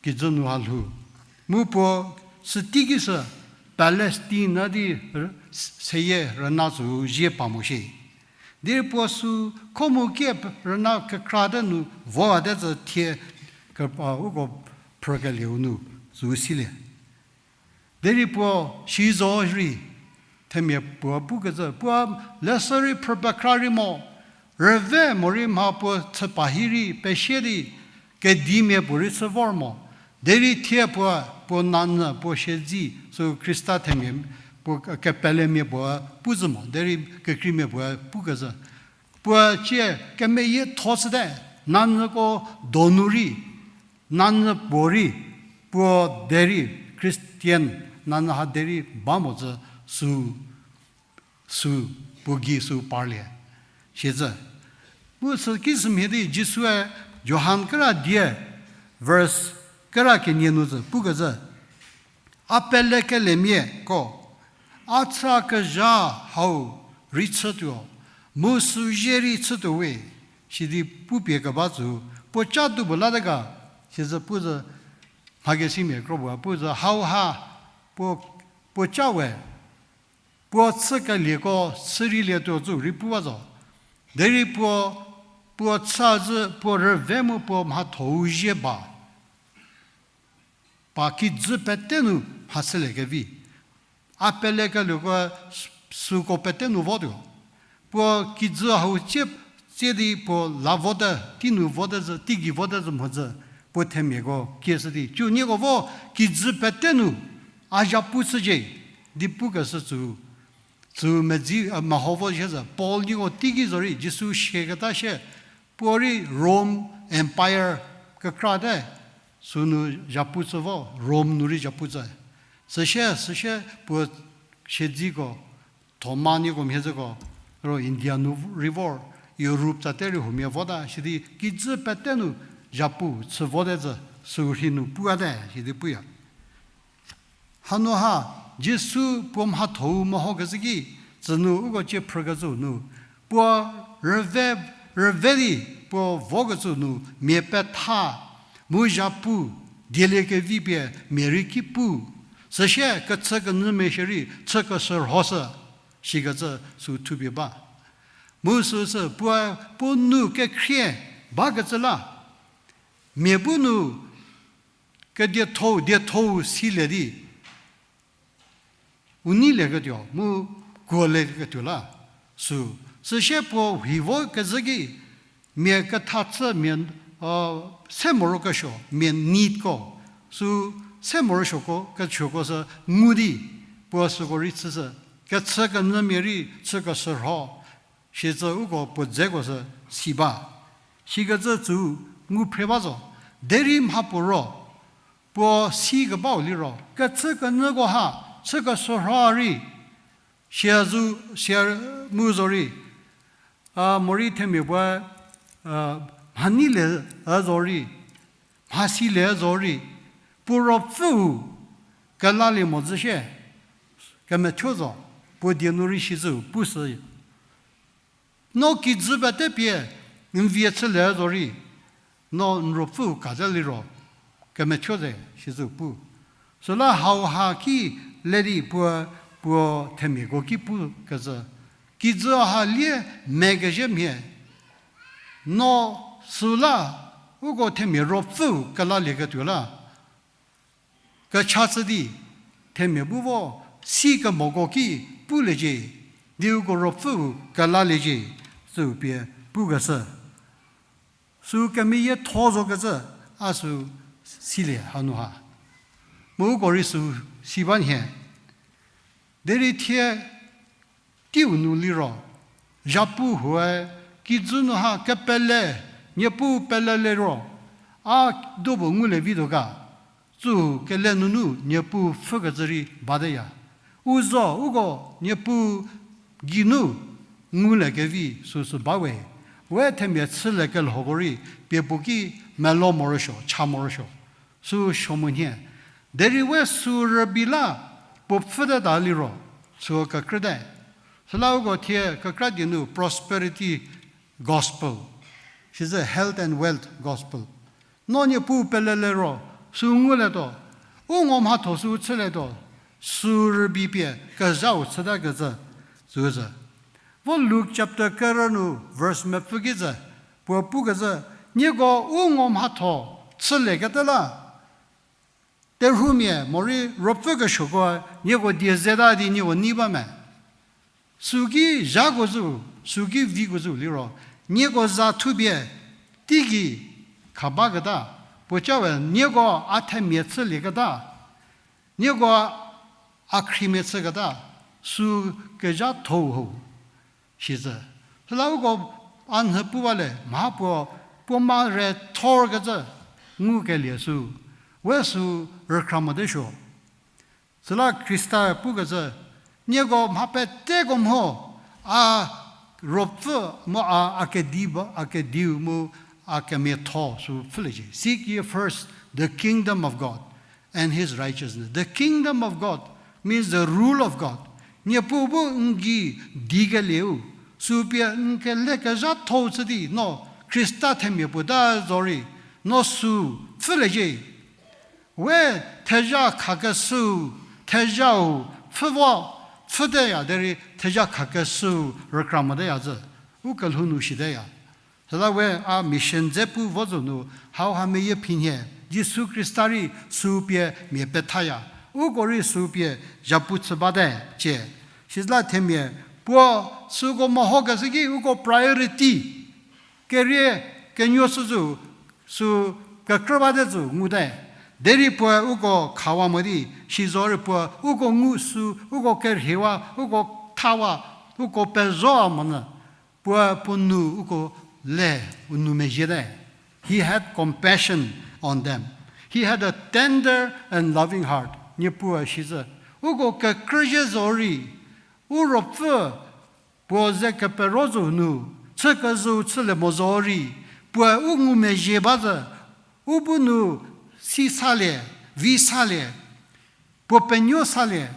kijü nu ha lhou. Mu puo süteiki sü Palestine na di r-, seyie rüna tsü zie pa mo shie. Di puo sü kho mu kie rüna kekrate nu voate tsü thie ke-, a, uko phrükelieu nu tsü silie. Derei puo si zo rei, themia puo pukecü, puo leshü rei phrü pekra rei mo, rüve morei mha puo chü pa hi rei pesie di, kedimia puo rei chü vor mo. Derei thie puo, puo nanyü puo siedzi, sü Khrista themia, puo ke-, kepelemia puo pu zhü mo, derei kekreimia puo pukecü. Puo cie kemeyietho chüte, nanyüko donu rei, nanyü puo rei, puo derei, Christian, nanyü ha derei ba mo tsü sü, sü, puo gei sü parlie. Siezü. Mu sü ki sümhie di Jisue Johan kera die, verse kera kenie nu zü, pukecü. A pelekeliemiako, a chükezha hau rei chütuo, mu süzie rei chütuo we. Sidi pupie keba tsü, puo ca tuo bu la de ga, sizü pu zü, mhakesimia kro bu pu zü, hauha, puo, puo ca we, puo chü kelieko, chü rei lietuo tsü rei pu ba zo. Derei puo, puo chü zü, puo rüve mu puo mhathou zie ba. Pa kijü pete nu mhachülie kevi. A pele kelieko süko pete nu votuo. Puo kijü hau tsie, tsie di puo la vote, tei nu vote zü, teigei vote zü mhodzü, puo themiako kieshü di. Cü nieko vo kijü pete nu, a zhapu chücie, di pukeshü tsü, tsü medzi, a, meho vo shie zü. Paul nieko teigei zorei, Jisu siaketa shie, puo rei Rome Empire kekra te, sünu zhapu chü vo, Rome nu rei zhapu chü. Süsie, süsie puo siedziko, Thoma nieko mhie züko, ro India nu rei vor, Europe tsate rei huomia vota, sidi kijü pete nu zhapu chü vote zü, sü rhei nu puate, sidi puya. Hanu ha, Jisu puo mhathou mehokezhü ki, tsünu uko cie phrükecü nu, puo rüve, rüve di puo vokecü nu mia petha, mu zhapu, dieliekevi pie mia rei ki pu, süsie kechükenyümia shierei chü keshürhoshü, shikecü sü thupie ba. Mu süsü puoe puo nou kekhrie bakecü la, mia bu nu kedietho-u, dietho-u silie di, u neilieketuo, mu kuolieketuo la, sü, süsie puo hi vokezhü ki, mia ketha chü mia, se morokesuo, mia needko, sü se morosuoko, kesuoko sü ngu di, puo süko rei chüshü, kechükenyümia rei chü keshürho, sicü uko puo dzeko sü si ba. Sikecü tsü ngu phre ba zo. Derei mhapuo ro, puo sikebau liro, kechükenyüko ha, chü keshürho rei, sia zu, sia mu zorei, a, morei themia puoe, a, mhaneilie a zorei, mhasilie a zorei, puo ruopfüu kelalie mo zü shie, kemethuo zo, puo die nu rei sizü pushü. No kijü pete pie, n vie chülie a zorei, no n ruopfüu kate liro, kemethuo ze, sizü pu. Süla hauha ki le di puo, puo themiako ki pukecü, kijü ha lie mekezhie mhie, no süla uko themia ruopfüu kelalieketuo la, kecha chü di, themia bu vo, sikemoko ki puliecie, di uko ruopfüu kelaliecie, sü pie pukeshü. Sü kemeyietho zokecü, a sü silie hanu ha. Mu uko rei sü si ba nhie. Derei thie teiu nu liro, zhapu huoe, kijü nu ha kepele, Niepuu pele liro, a do puo ngulie vituo ga, tsü kele nunu Niepuu pfhükecü rei bateya. U zo uko Niepuu geinu ngulie kevi süsü ba we. We themia chülie kelhoko rei pie puo ki melo morosuo, cha morosuo. Sü suo mo nhie. Derei we sü rübei la puo pfhüteta liro, sü kekrüte. Süla uko thie kekra die nu prosperity gospel, sizü health and wealth gospel. No Niepuu pele liro, sü ngulietuo, u ngo mhatho sü chülietuo, sü rübei pie kezhau chütakecü, süzü. Vo Luke chapter kerü nu verse mepfü ki zü, puo pukecü, nieko u ngo mhatho chülieketa la, terhuomia morei ruopfü kesuoko nieko die zeta di nieko nei ba me. Süki zhako zü, süki viko zü liro, nieko za thupie, teigei khabaketa, puo ca we nieko a themia chülieketa, nieko a khriemia chüketa, sü kezhatho-u ho, sizü. Süla uko a nhü pu ba le, mha puo, puo ma re thorkecü, ngukelie sü, we sü rükra mote suo. Süla Khrista pukecü, nieko mha peteko mho, a ruopfü mu a, a kedi ba, a kediu mu a kemiatho sü pfhüliecie. Seek ye first the kingdom of God and his righteousness. The kingdom of God means the rule of God. Niepuu bu n gei dikelieu, sü pie n kelekezhatho-u chü di no Khrista themia puo ta zorei, no sü pfhülie zhie. We thezha khakeshüu, thezhau pfhü vo, pfhüteya derei thezha khakeshüu rükra moteya zhü. U kelhou nu shiteya. Süla we a mission dze pu vo zo nu, hauha meyie phinhie, Jisu Khrista rei sü pie mia pethaya. Uko rei sü pie zhapu chü bate cie. Sizüla themia, puo süko mehokeshü ki uko priority kerie kenuo sü zo, sü kekrü bate zo ngute. Derei puoe uko khawa mo di, si zorei puoe uko ngu sü, uko kerhiewa, uko thawa, uko pezowa monyü, puoe puo nou uko le, u nou mezhiete. He had compassion on them. He had a tender and loving heart. Niepuue sizhü, uko kekrüzhie zorei, u ruopfü puo ze kepero zo nu, chü kezhüu chülie mo zorei, puoe u ngumezhie ba zhü, u bu nu si salie, vi salie, puo penuo salie,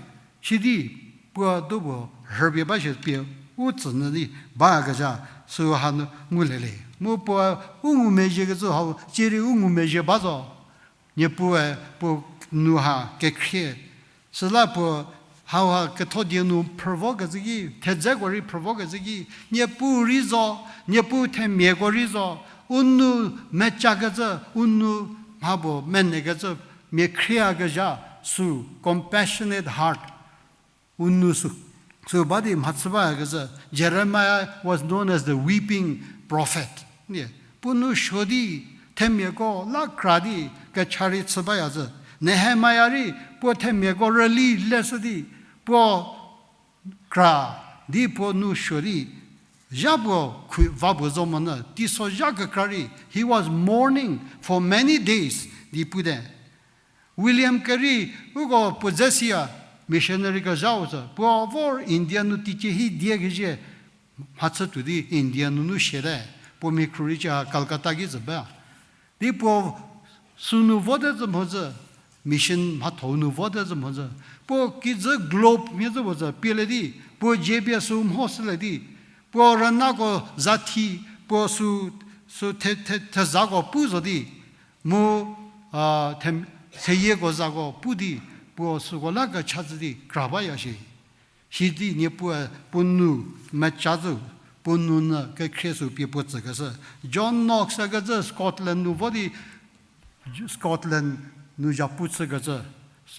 sidi puo dopuo rhüpie ba shie pie u tsünyü di bayakezha süu hanu ngulie le. Mu puoe u ngumezhiekecü hau, cierei u ngumezhie ba zo. Niepuue puo nu ha kekhrie. Süla puo hauha ketho die nu phrüvokecü ki, thedzeko rei phrüvokecü ki, Niepuu rei zo, Niepuu themiako rei zo, u nou mecakecü, u nou mha puo menekecü, mia khrieyakezha sü, compassionate heart. U nou sü, sü ba di mhachü bayakezhü. Jeremiah was known as the weeping prophet. Nie, puo nou suo di, themiako la kra di, kecha rei chü bayazhü. Nehemia rei, puo themiako rüli leshü di, puo kra di puo nou suo di, zha puo khu va puo zo monyü, teiso zha kekra rei, he was mourning for many days, di pute. William Carey, uko puo dze siya, missionary kezhau sü, puo vor India nu teicie hi die kezhie, mhachü tuo di India nunu siate, puo mia khruohi cha Calcutta ki zhü ba. Di puo sünu vote zhü mhodzü, mission mhatho nu vote zhü mhodzü. Puo kijü globe mhie zhü puo zhü pielie di, puo dzie pie sü mho shülie di, puo rünako zathi, puo sü, sü the, the, thezako pu zo di, mu, a, the, seyieko zako pu di, puo süko la kecha zhü di kra baya shie. Sidi Niepuue puo nou meca zhü, puo nou nyü kekhrie sü pie puo tsükeshü. John Knox ükecü Scotland nu vo di, Scotland nu zhapu chükecü,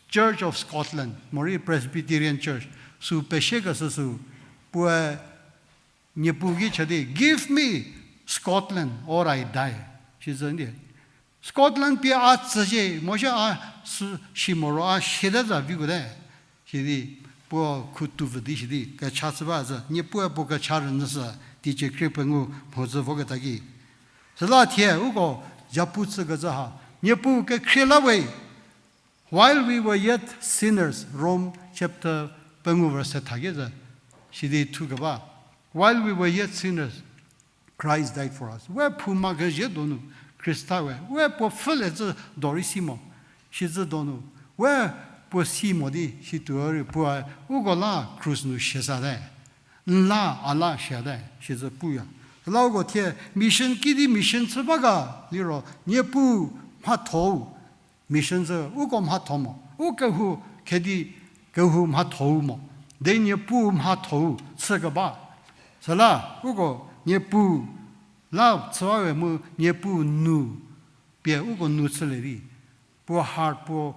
Church of Scotland, morei Presbyterian Church, sü pesiekeshü sü, puoe Niepuu ki cha di, Give me Scotland or I die. Sizü di, Scotland pie a tsüzhie, mo zhie a sü si moro a siete za vikuote. Sidi, puo khu tuo vü di sidi, kecha chü ba zhü, Niepuue puo kecha rünyüshü, teicie khrie pengou mhodzü voketa ki. Süla thie, uko zhapu chükecü ha, Niepuu kekhrie la we, While we were yet sinners, Rome chapter pengou verse tha kezhü, sidi thukeba. While we were yet sinners, Christ died for us. We phouma kezhie donu, Khrista we, we puo pfhülie zhü do rei si mo, sizhü donu, we puo si mo di, situo rei puoe, uko la krus nu siasate. N la, a la siate, sizhü puya. Süla uko thie, mission kidi mission chü ba ga, liro, Niepuu mhatho-u, mission zhü uko mhatho mo, u kehou khedi kehou mhatho-u mo, di Niepuu mhatho-u chükeba. Süla uko Niepuu la chüwa we mu Niepuu nu pie uko nu chülie di, puo heart puo,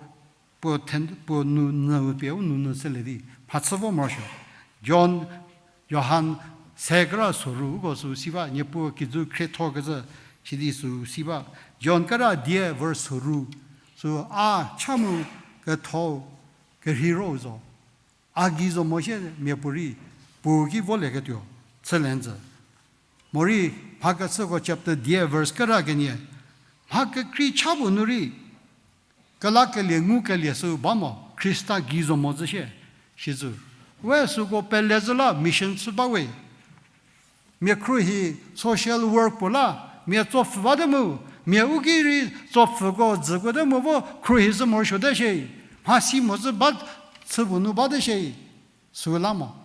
puo then, puo nu nyü pie u nu nu chülie di, mhachü vo morosuo. John, Johan se kra soru uko sü si ba, Niepuu kijü khriethokecü sidi sü si ba. John kra dia verse soru, sü a cha mu ketho kerheiro zo. A gei zo mo sie miapuorei puo ki volieketuo chülie nyü. Morei mhakechüko chapter dia verse kra kenie, mha kekrei cha puo nu rei kelakelie ngukelie sü ba mo, Khrista gei zo mo zhü sie, sizhü. We süko pele zhü la mission chü ba we. Mia khruohi social work puo la, mia tsopfhü bate mu, mia u ki rei tsopfhüko dzükuote mu vo khruohi zhü morosuote shie, mhasi mo zhü ba chü puo nu bate shie, süla mo.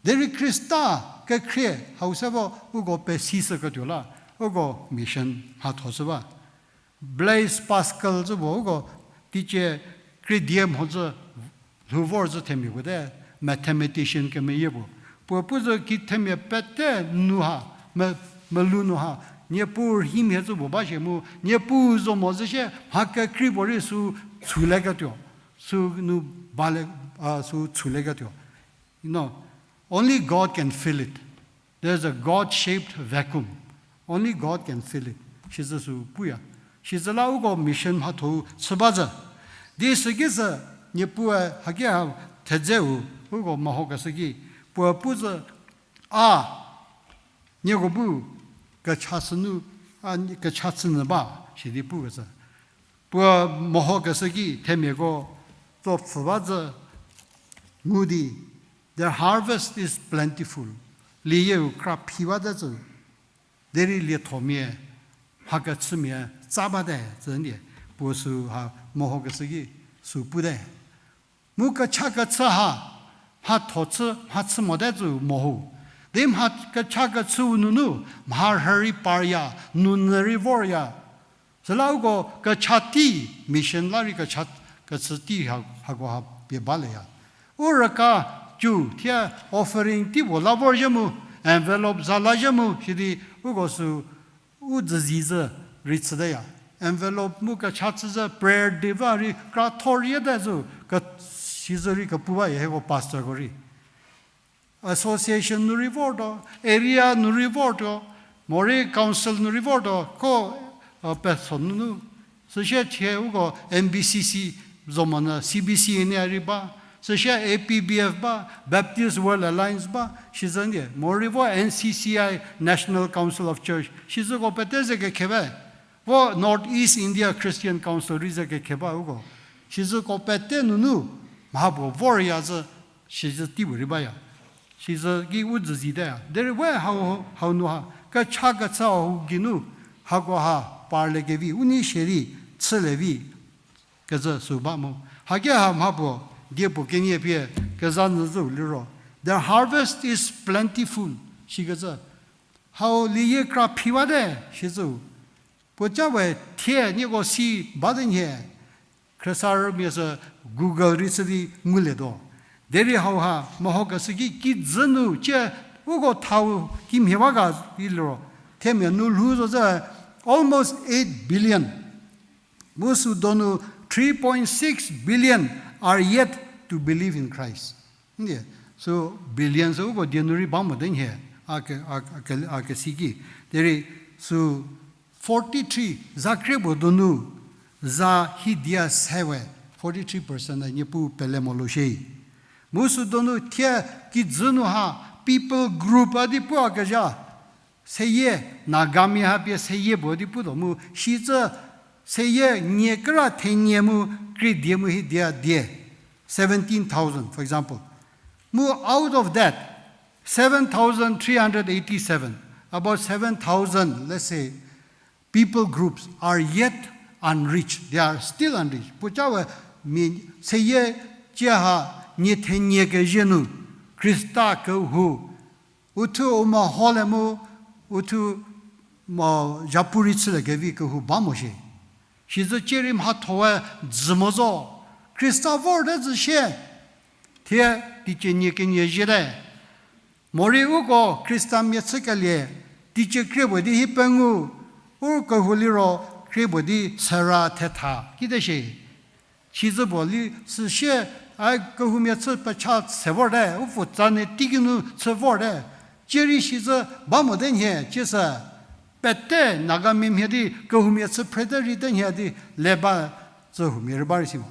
Derei Khrista kekhrie hau se vo uko pesishüketuo la, Uko mission mhatho chü ba. Blaise Pascal zü puo uko teicie kredie mhodzü lhou vor zü themiako te, mathematician kemeyie puo. Puo pu zü ki themia pete nu ha, me, melou nu ha, Niepuu rhimia zü puo ba shie mu, Niepuu zo mo zü shie, mha kekrei puorei sü chulieketuo, sü nu bale, a, sü chulieketuo. You know, only God can fill it. There's a God-shaped vacuum. Only God can fill it. Sizü sü puya. Sizü la uko mission mhatho chü ba zü. Di süki sü, Niepuu haki ha thedzeu, uko mehokeshü ki, puo pu zü, a, nieko bu kecha chü nu, a, kecha chü nyü ba, sidi pukecü. Puo mehokeshü ki themiako tso pfhü ba zü ngu di, the harvest is plentiful. Lieyieu kra phi bate zü, derei liethomia, mha kechümia tsa bate zü ndie, puo sü ha mehokeshü ki sü pute. Mu kecha kechü ha, mhatho chü, mhachü mote zü meho. Di mha kecha kechüu nunu, mharhü rei parya, nunyü rei vorya. Süla uko kecha tei, mission la rei kecha kechü tei ha, hako ha pie baleya. U rüka cü thie offering tei puo la vorzhie mu, envelope za lazhie mu, sidi uko sü u dzüzi zü rei chüteya. Envelope mu kecha chü zü prayer di ba rei kra thor yie te zü, ke, sizü rei kepu baya hieko pastorko rei. Association nu rei vortuo, area nu rei vortuo, morei council nu rei vortuo, ko, a, petso nunu. Süsie thie uko N B C C zo monyü C B C N A rei ba, süsie A P B F ba, Baptist World Alliance ba, sizü ndie, morei vo N C C I, National Council of Church, sizüko pete ze kekhe ba. Vo North East India Christian Council rei ze kekhe ba uko. Sizüko pete nunu, mha puo vorya zü, sizü tei puo rei baya. Sizü ki u dzüzi teya. Derei we hau, hau nu ha, kecha kechü hau geinu, hako ha parlie kevi, u nei shierei chülie vi, kecü sü ba mu. Haki ha mha puo, die puo kenie pie, kezha nyü zü liro. The harvest is plentiful, sikecü. Hau lieyie kra phi bate, sizü. Puoca we thie nieko si bate nhie, khriesarümia sü Google rei chü di ngulietuo. Derei hau ha mehokeshü ki kijü nu cie uko thau kimhie ba ga di liro. Themia nu lhou zo zü almost eight billion. Mu sü donu three point six billion are yet to believe in Christ. Ndie, sü billion sü uko die nu rei ba mote nhie, a ke, a, a ke, a kesi ki. Derei sü forty-three, za krie puo donu, za hidia se we, forty-three percent a Niepuu pele mo lo shie. Mu sü donu thie kijü nu ha, people group a di pu a kezha. Seyie, Nagamia ha pie seyie puo di putuo mu, sizü seyie nie kera thenie mu, krie die mu hidia die, seventeen thousand, for example. Mu out of that, seven thousand three hundred eighty-seven, about seven thousand, let's say, people groups are yet unreached. They are still unreached. Puoca we mi seyie cie ha nie thenie kezhie nu, Khrista kehou, uthuo u meholie mu, uthuo mo zhapu rei chülie kevi kehou ba mo shie. Sizü cie rei mhatho we dzü mo zo. Khrista vorte zü shie. Thie teicie nie kenie zhiete. Morei uko Khristamia chükelie, teicie krie puo di hi pengou, u kehou liro krie puo di sera thetha kite shie. Sizü puo li süsie, a kehoumia chü pecha se vorte, u pfutsa ne teiki nu chü vorte. Cie rei sizü ba mote nhie, cie sü pete Nagamia mhie di kehoumia chü phrete rei te nhie di le ba, tsühoumia rei ba rei si mo.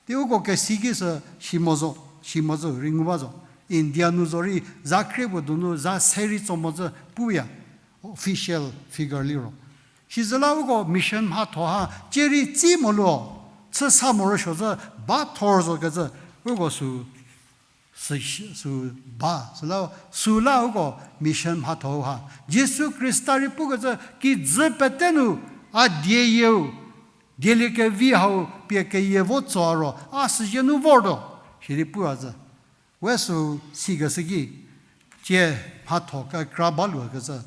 Di uko kesi ki sü si mo zo, si mo zo rei ngu ba zo. India nu zo rei za krie puo donu za se rei tso mo zü puya, official figure liro. Sizü la uko mission mhatho ha cie rei tsi mo lo, chü sa morosuo zü ba thor zo kecü, uko sü, sü, sü ba, süla, süla uko mission mhatho ha Jisu Khrista rei pukecü kijü pete nu a dieyieu, dielie kevi hau pie keyie vo tso ro, a süzie nu vortuo, sirei pu a zü. We sü sikeshü ki, cie mhatho kekra ba luo kecü.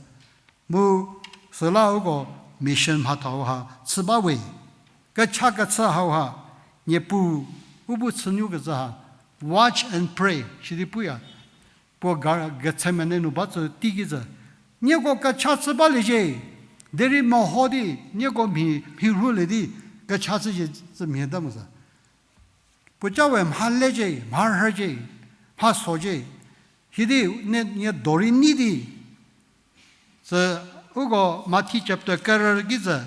Mu Süla uko mission mhatho ha chü ba we. Kecha kechü hauha, Niepuu, u bu chünuokecü ha, watch and pray, sidi puya. Puo Gethsemane nu ba tsü teiki tsü. Nieko kecha chü baliecie, derei meho di, nieko mhi, mhi rhulie di, kecha chücie tsü mhie ta mo sü. Puoca we mha lecie, mha rhücie, mha socie. Sidi nie, nie do rei nei di. Sü uko Mathi chapter kerü ki tsü,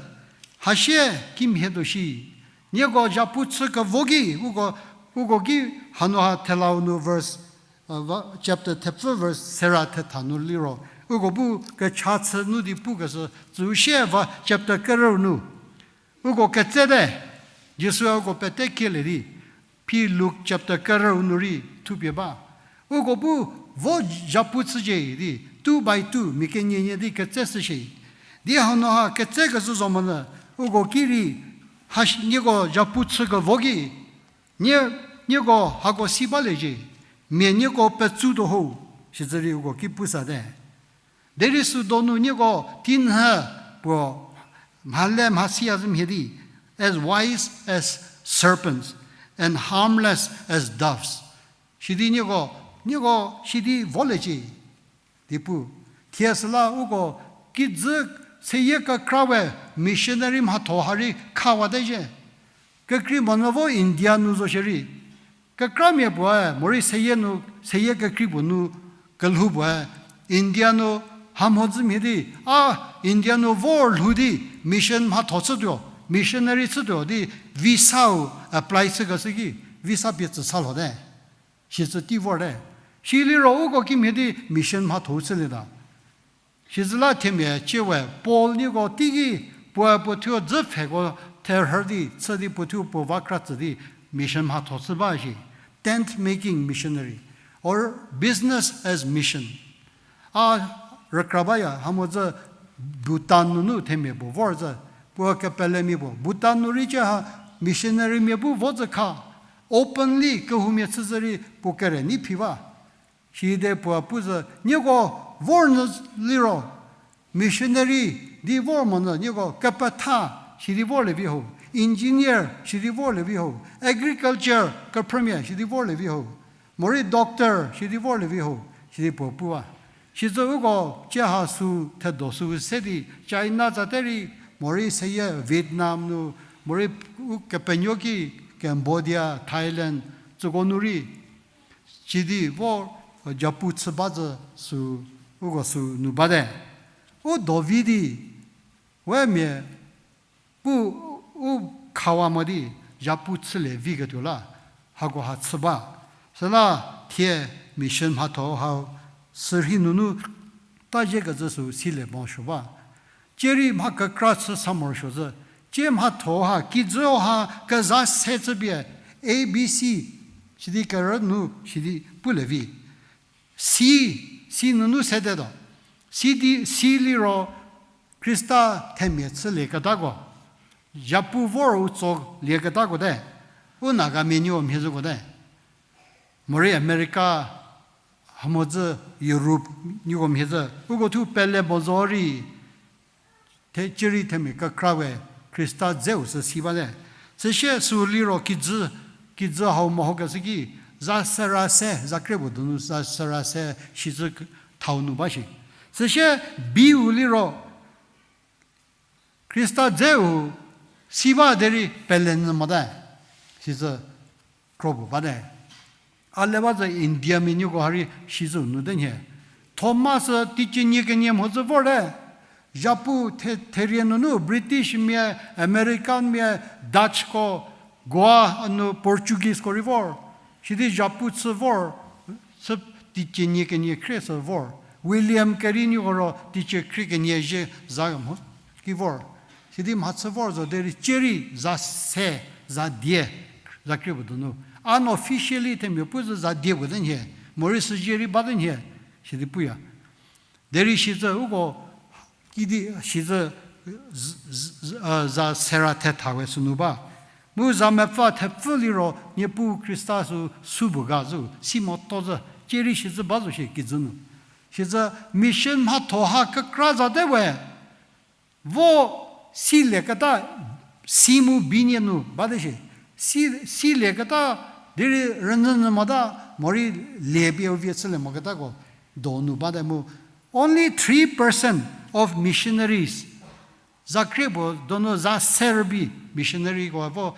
hasie kimhie tuo shi. Nieko zhapu chü kevo ki, uko, uko ki hanu ha thelau nu verse, chapter thepfü verse sera thetha nu liro. Uko bu kecha chü nu di pukeshü, tsü sie va chapter kerü nu. Uko ketsete, Jisu uko pete kielie di, phi Luke chapter kerü nu rei thupie ba. Uko bu vo zhapu chücie di, two by two, mia kenie nie di ketseshü shie. Di hanu ha ketsekecü zo monyü, uko ki rei, ha, nieko zhapu chü kevo ki, nie, nieko hako si baliecie, mia nieko petsu tuo ho, sitse rei uko ki pusate. Derei sü donu nieko tinhü puo mhale mhasiya zü mhie di, as wise as serpents and harmless as doves. Sidi nieko, nieko sidi volecie di pu. Thie süla uko kijü seyie kekra we missionary mhatho ha rei khawate zhie. Kekrei monyü vo India nu zo shierei. Kekramia puoe, morei seyie nu, seyie kekrei puo nu kelhou puoe, India nu hamhodzü mhie di, a, India nu vor lhou di, mission mhatho chütuo, missionary chütuo di, visa-u apply chükeshü ki, visa pie tsü sa lhote. Sitsü tei vorte. Siliro uko kimhie di mission mhatho chülieta. Sizüla themia cie we Paul nieko teiki puoe puo thuo dzü pfheko therhü di chü di puo thuo puo va kra tsü di mission mhatho chü ba shi. Tent making missionary or business as mission. A rükra baya, hamhodzü Bhutan nunu themia puo vor zü, puo kepelemia puo. Bhutan nu rei cie ha missionarymia bu vo zü kha, openly kehoumia chüzhü rei puo kere nei phi ba. Side puo pu zü, nieko vor nyü liro, missionary di vor monyü nieko kepetha sidi vorlie vi ho, engineer sidi vorlie vi ho, agriculture kephrümia sidi vorlie vi ho, morei doctor sidi vorlie vi ho, sidi puo pu a. Sitsü uko cie ha sü thedo sü se di China tsate rei, morei seyie Vietnam nu, morei ukepenuo ki Cambodia, Thailand, tsüko nu rei sidi vo, japu chü ba zü sü, uko sü nu bate. U do vi di, we mia pu u khawa mo di, japu chülie viketuo la, hako ha chü ba. Süla thie mission mhatho hau sürhei nunu taziekecü sü silie morosuo ba. Cie rei mha kekra chü sa morosuo zü. Cie mhatho ha, kijü ha, keza se chüpie, A B C, sidi kerü nu, sidi pulie vi. Si, si nunu sedetuo. Si di, si liro, Khrista themia chülieketako. Japu vor u tso lieketako te. U Nagamia nieko mhie züko te. Morei America, hamhodzü Europe nieko mhie zü. Uko thuo pele mo zo rei, the, cie rei themia kekra we Khrista dzeu sü si bate. Süsie sü liro kijü, kijü hau mehokeshü ki, za sera se, za krie puo donu za sera se, sizü thau nu ba shi. Süsie biu liro, Khrista dzeu si ba derei pele nyü mote, sizü kro puo bate. A le ba zü Indiamia nieko ha rei sizü nu te nhie. Thomas teicie nie kenie mhodzü vorte. Japu the-, therie nunu Britishmia, Americanmia, Dutchko, Goa nu Portugueseko rei vor. Sidi japu chü vor, chü teicie nie kenie khrie sü vor. William Carey nieko ro teicie khrie kenie zhie za mho ki vor. Sidi mhachü vor zo derei cie rei za se, za die, za krie puo donu. Unofficially themia pu zü za die puo te nhie, morei süzie rei bate nhie, sidi puya. Derei sizü uko kidi sizü z-, z-, z-, a, za sera thetha we sünu ba. Mu za mepfü thepfü liro Niepuu Khrista sü supuo ga zü, si moto zü, cie rei sizü ba zo shie kijü nu. Sizü mission mhatho ha kekra zate we. Vo silieketa, si mu bi nie nu bate shie. Si, silieketa, derei rünyünyü mota, morei lie pie u vie chülie moketako donu bate mu. Only three percent of missionaries, za krie puo donu za se rübei missionaryko vo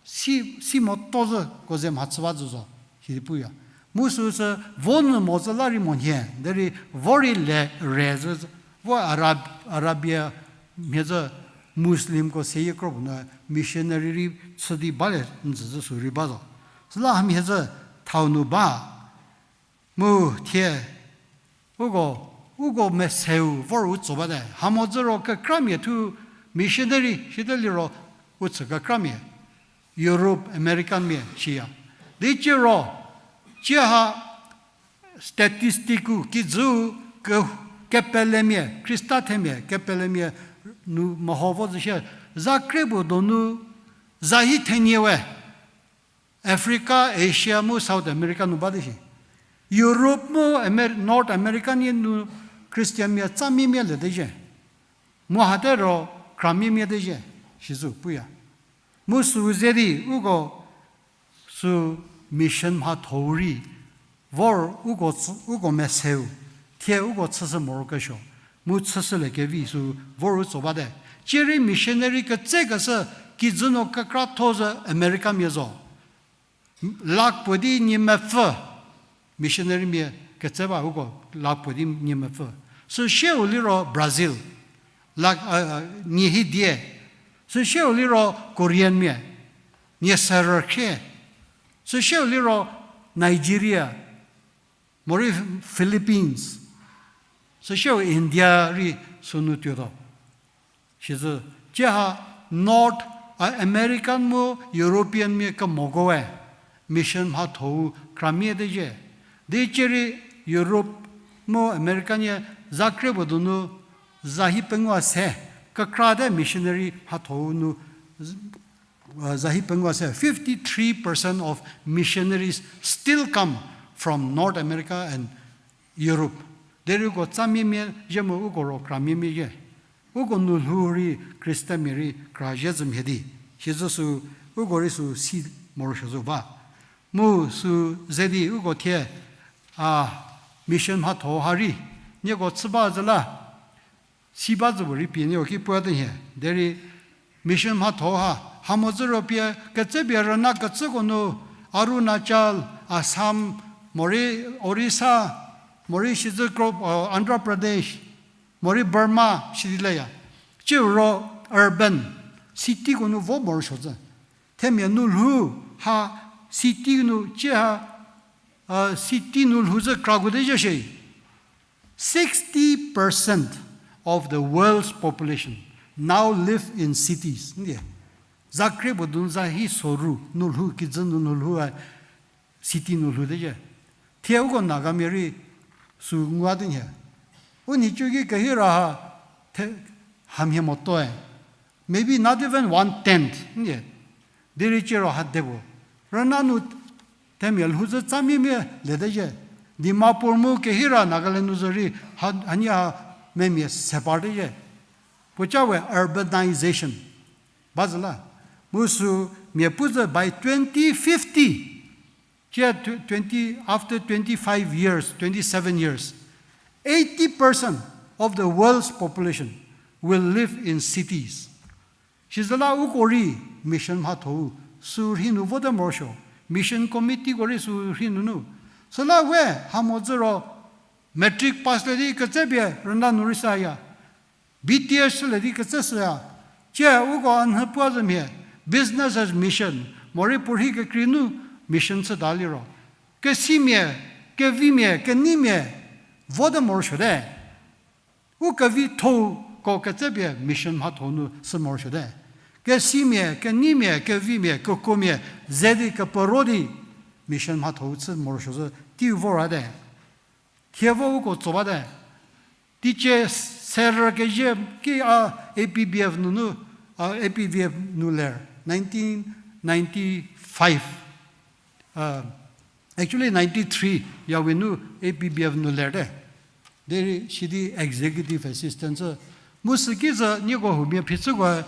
si, si moto züko ze mhachü ba zü zo, sidi puya. Mu süsü vo nyü mo zü la rei monhie, derei vo rei le, re zü, vo Arab-, Arabia mhie zü Muslimko seyie kro puo nu missionary rei chü di balie njü zü sü rei ba zo. Süla hamhie zü thau nu ba. Mu thie, uko, uko meseu vor u tso bate. Hamo zü ro kekramia thu missionary shite liro u chü kekramia. Europe, American mia shiya. Di ciro, cie ha statistic-u kijüu ke-, kepelemia, Khrista themia kepelemia nu meho vo zü shie, za krie puo donu, za hi thenie we. Africa, Asia mu South America nu bate shi. Europe mu Amer-, North America nie nu Christian mia tsamia mia le te zhie. Mu hate ro kramia mia te zhie, sizü puya. Mu süu ze di uko sü mission mhatho-u rei vor uko tsü-, uko meseu, thie uko chüshü morokesuo, mu chüshülie kevi sü vor u tso bate. Cierei missionary ketsekeshü kijü nu kekratho zü America mia zo. Lakh puo di nie mepfü missionary mia ketse ba uko lakh puo di nie mepfü. Süsieu liro Brazil, lakh, a, a, nie hidie. Süsieu liro Korean mia, nie serü khrie. Süsieu liro Nigeria, morei Philippines. Süsieu India rei sünu tuotuo. Sizü, cie ha North, a, American mu European mia kemokoe mission mhatho-u kramia te zhie. Di cierei Europe mu America nie za krie puo donu za hi pengou se, kekra te missionary mhatho-u nu, a, za hi pengou se, fifty-three percent of missionaries still come from North America and Europe. Derei uko tsamia mia zhie mu uko ro kramia mia zhie. Uko nu lhou rei Christian mia rei kra zhie zü mhie di. Sizü sü uko rei sü si morosuo zo ba. Mu sü ze di uko thie, a, mission mhatho ha rei nieko chü ba zü la, si ba zü puo rei pie nieko ki puo te nhie. Derei mission mhatho ha, hamo zü ro pie, ketsepie rüna kecüko nu, Arunachal, Assam, morei Orissa, morei sizü kro, a, Andhra Pradesh, morei Burma, sidi leya. Ciro urban, cityko nu vo morosuo zü. Themia nu lhou ha city nu, cie ha, a, city nu lhou zü krakote zhie shie. Sixty percent of the world's population now live in cities. Ndie, za krie puo donu za hi soru nu lhou, kijü nu nu lhou a, city nu lhou te zhie. Thie uko Nagamia rei sü ngua te nhie. U nhicu ki kehi ra ha, the, hamhie motoe. Maybe not even one tenth, ndie. Derei ciro ha de puo. Rüna nu themia lhou zü tsamia mia le te zhie. Dimapur mu kehi ra Nagaland nu zü rei ha, hanie ha memia se par te zhie. Puoca we urbanization ba zü la. Mu sü mia pu zü by twenty fifty, cie tw-, twenty, after twenty-five years, twenty-seven years, eighty percent of the world's population will live in cities. Sizü la uko rei mission mhatho-u sü rhei nu vote morosuo, mission committeeko rei sü rhei nunu. Süla we hamo zü ro matric pass le di ketsepie rüna nu rei saya. B T S le di ketse shüya. Cie uko a nhü puo zü mhie, business as mission, morei puorhi kekrei nu mission chüta liro, kesimia, kevimia, keneimia vote morosuote. U kevithouko ketsepie mission mhatho nu sü morosuote. Kesimia, keneimia, kevimia, kekuomia ze di kepero di mission mhatho-u chü morosuo zü teiu vorate. Thie vo uko tso bate. Teicie serü kezhie ki a APBF nunu, a APBF nu ler, nineteen ninety-five. Actually, ninety-three yawi nu APBF nu lerte. Derei sidi executive assistant sü Mu süki zü nieko huomia phichüko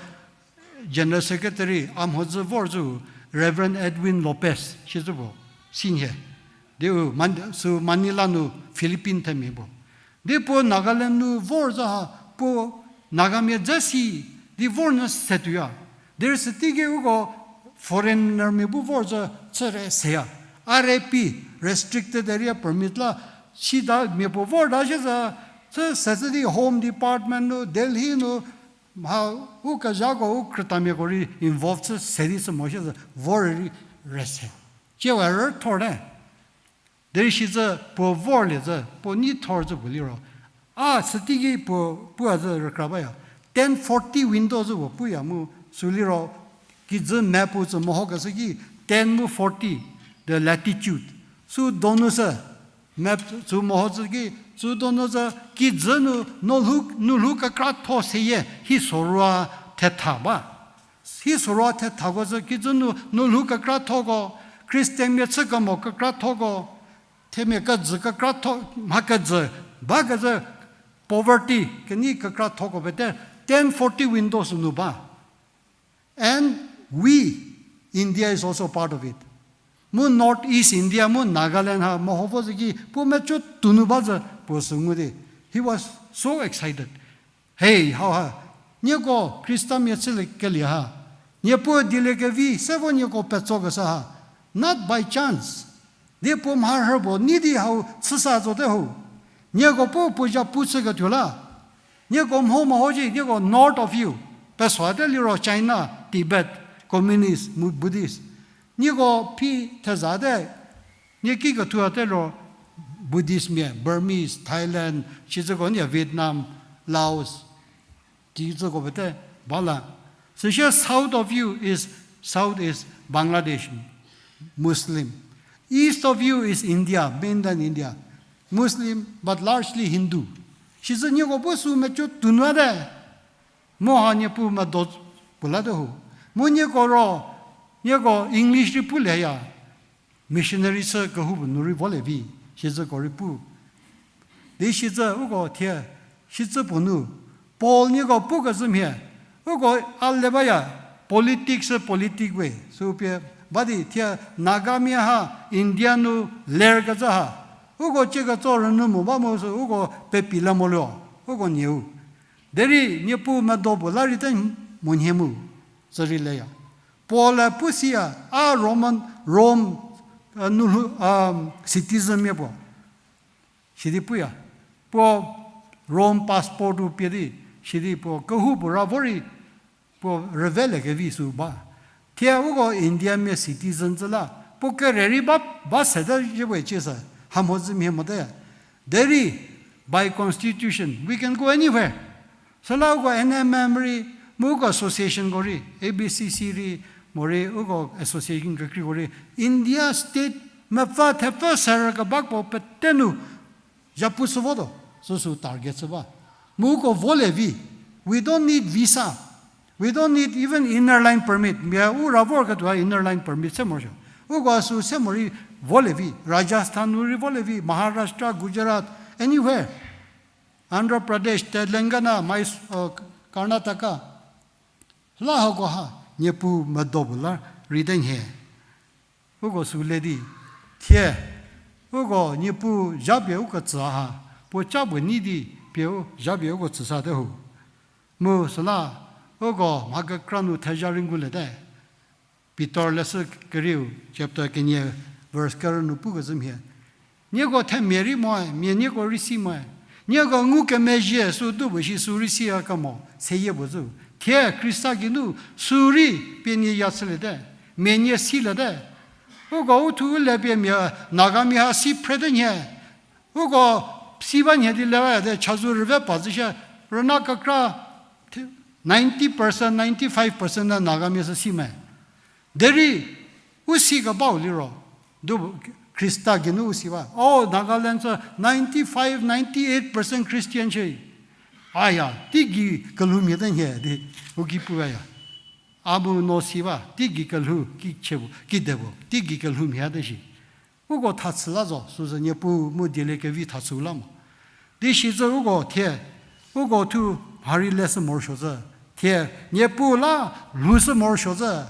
General Secretary a mhodzü vor zü Reverend Edwin Lopez shicü puo, sinhie. Diu Man-, sü Manila nu Philippine themia puo. Di puo Nagaland nu vor zü ha, puo Nagamia dze si, di vor nyü se tuoya. Derei süteiki uko foreignermia bu vor zü chüre seya. R A P, Restricted Area Permit la, sita mia puo vor ta shie zü, chü se zü di Home Department nu, Delhi nu, mha u kezhako u krütamiako rei involve chü se di chü mo shie zü vor rei re se. Tsie we rüthor te. Derei shicü puo vorlie zü, puo nei thor zü puo liro. A süteiki puo, puo a zü rükra baya. Ten forty window zü puo puya mu sü liro, kijü map pu tsü mehokeshü ki ten mu forty, the latitude. Sü donu sü, map tsü meho tsü ki, sü donu zü kijü nu, nulhou, nulhou kekratho seyie, hi sorou thetha ba. Hi sorou thethako zü kijü nu, nulhou kekrathoko, Christianmia chü kemo kekrathoko, themia kejü kekratho, mha kejü, ba kezü poverty, kenei kekrathoko pete, ten forty windows nu ba. And we, India is also part of it. Mu North East India, mu Nagaland ha, meho vo zü ki, puo mecü tunu ba zü, puo sü ngu di. He was so excited. Hei, hau ha, nieko Khristamia chülie kelie ha, Niepuu dieliekevi se vo nieko petsokeshü ha, not by chance. Di puo mharhü puo nei di hau chüsa zote ho. Nieko pu puo zhapu chüketuo la. Nieko mho mehoji, nieko north of you. Pesoate liro China, Tibet, communist, mu Buddhist. Nieko phi thezate, nie ki kethuate liro Buddhistmia, Burmese, Thailand, shicüko nie Vietnam, Laos. Kijüko pete ba la. Süsie south of you is, south is Bangladesh, Muslim. East of you is India, mainland India, Muslim, but largely Hindu. Shicü nieko bu sü mecü tunuate. Mu ha Niepuu medo puo late ho. Mu nieko ro, nieko English rei puleya. Missionary chü kehoupuo nu rei volie vi, shicüko rei pu. Di shicü uko thie, shicü puo nu, Paul nieko pukezhü mhie, uko a le baya, politics politic we, sü pie, ba di thie Nagamia ha, India nu lerkecü ha, uko cie ketso rünyü mo ba mu sü uko pepi le mo lio, uko nieu. Derei Niepuu medo puo la rei te monhie mu, tsü rei leya. Paul-e pu siya, a Roman, Rome, a, nulhou, a, citizenmia puo. Sidi puya. Puo Rome passport-u pie di, sidi puo kehoupuo ra vo rei, puo rüvelekevi sü ba. Thie uko Indiamia citizen tsü la, puo kere rei ba, ba sete zhie we cie sü, hamhodzü mhie mote. Derei, by constitution, we can go anywhere. Süla uko N M M rei, mu uko associationko rei, A B C C rei, morei uko association kekreiko rei, India state mepfü thepfü serü kebako pete nu, zhapu chü votuo, süsü target chü ba. Mu uko volie vi, we don't need visa, we don't need even inner line permit. Mia u ra vorketuo inner line permit se morosuo. Uko sü se morei volie vi, Rajasthan nu rei volie vi, Maharashtra, Gujarat, anywhere. Andhra Pradesh, Telangana, Mais-, uh, Karnataka. La hako ha, Niepuu medo puo la rei te nhie. Uko sü le di, thie, uko Niepuu zha pie uko tsü ha, puo ca puo nei di pie u zha pie uko tsü sate ho. Mu süla, uko mha kekra nu thezha rei nguliete. Pitor leshü kerieu, chapter kenie, verse kerü nu pukezhü mhie. Nieko themia rei moe, mia nieko rei si moe. Nieko ngukemezhie sü du puo shi sü rei siya kemo, seyie puo zü. Thie Khrista geinu sü rei pie nie ya chüliete. Mia nie siliete. Uko u thu u le pie mia Nagamia ha si phrete nhie. Uko si ba nhie di le bate chazou rüve pa zü shie, rüna kekra ninety percent, ninety-five percent na Nagamia sü si me. Derei, u si kebau liro, du Khrista geinu u si ba. O, Nagaland sü ninety-five, ninety-eight percent Christian shie. Aya, teigei kelhoumia te nhie di, u ki pu aya. A bu no si ba, teigei kelhou, ki chie bu, ki de bu, teigei kelhoumia te shi. Uko thachü la zo, süsü Niepuu mu dieliekevi thachü la mo. Di shi zü uko thie, uko thu, Mha rei leshü morosuo zhü. Thie, Niepuu la lhoushü morosuo zhü.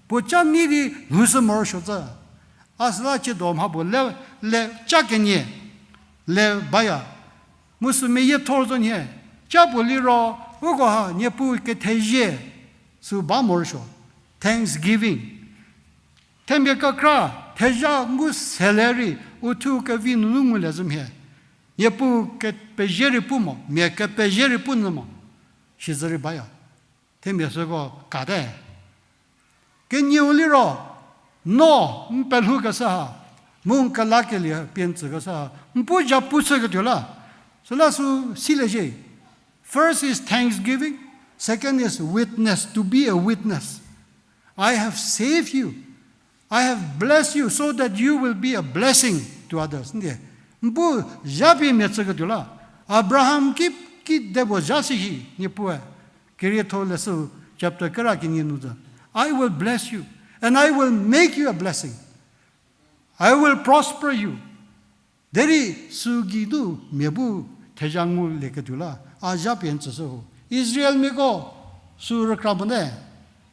Puo ca nei di lhoushü morosuo zhü. A süla chiedo mha puo le, le ca kenie, le baya. Mu sü meyiethor zo nhie. Ca puo liro, uko ha Niepuu kethezie, sü ba morosuo. Thanksgiving. Themia kekra, thezha ngu se le rei, uthuo kevi nunu ngulie zhü mhie. Niepuu kepezie rei pu mo, mia kepezie rei pu nyü mo. Sizü rei baya. Themia süko kate. Kenieu liro, no, n pelhoukeshü ha, mu n kelakelie pie n tsükeshü ha, n pu zhapu chüketuo la. Süla sü silie zhie. First is thanksgiving, second is witness, to be a witness. I have saved you. I have blessed you so that you will be a blessing to others. N die, n pu zha pie mia tsüketuo la. Abraham ki, ki de puo zha si hi, Niepuu-e. Kerietho leshü chapter kekra kenie nu zhü. I will bless you, and I will make you a blessing. I will prosper you. Derei sü gei nu mia bu thezha ngulieketuo la, a zha pie n tsüshü ho. Israelmiako sü rükra mote,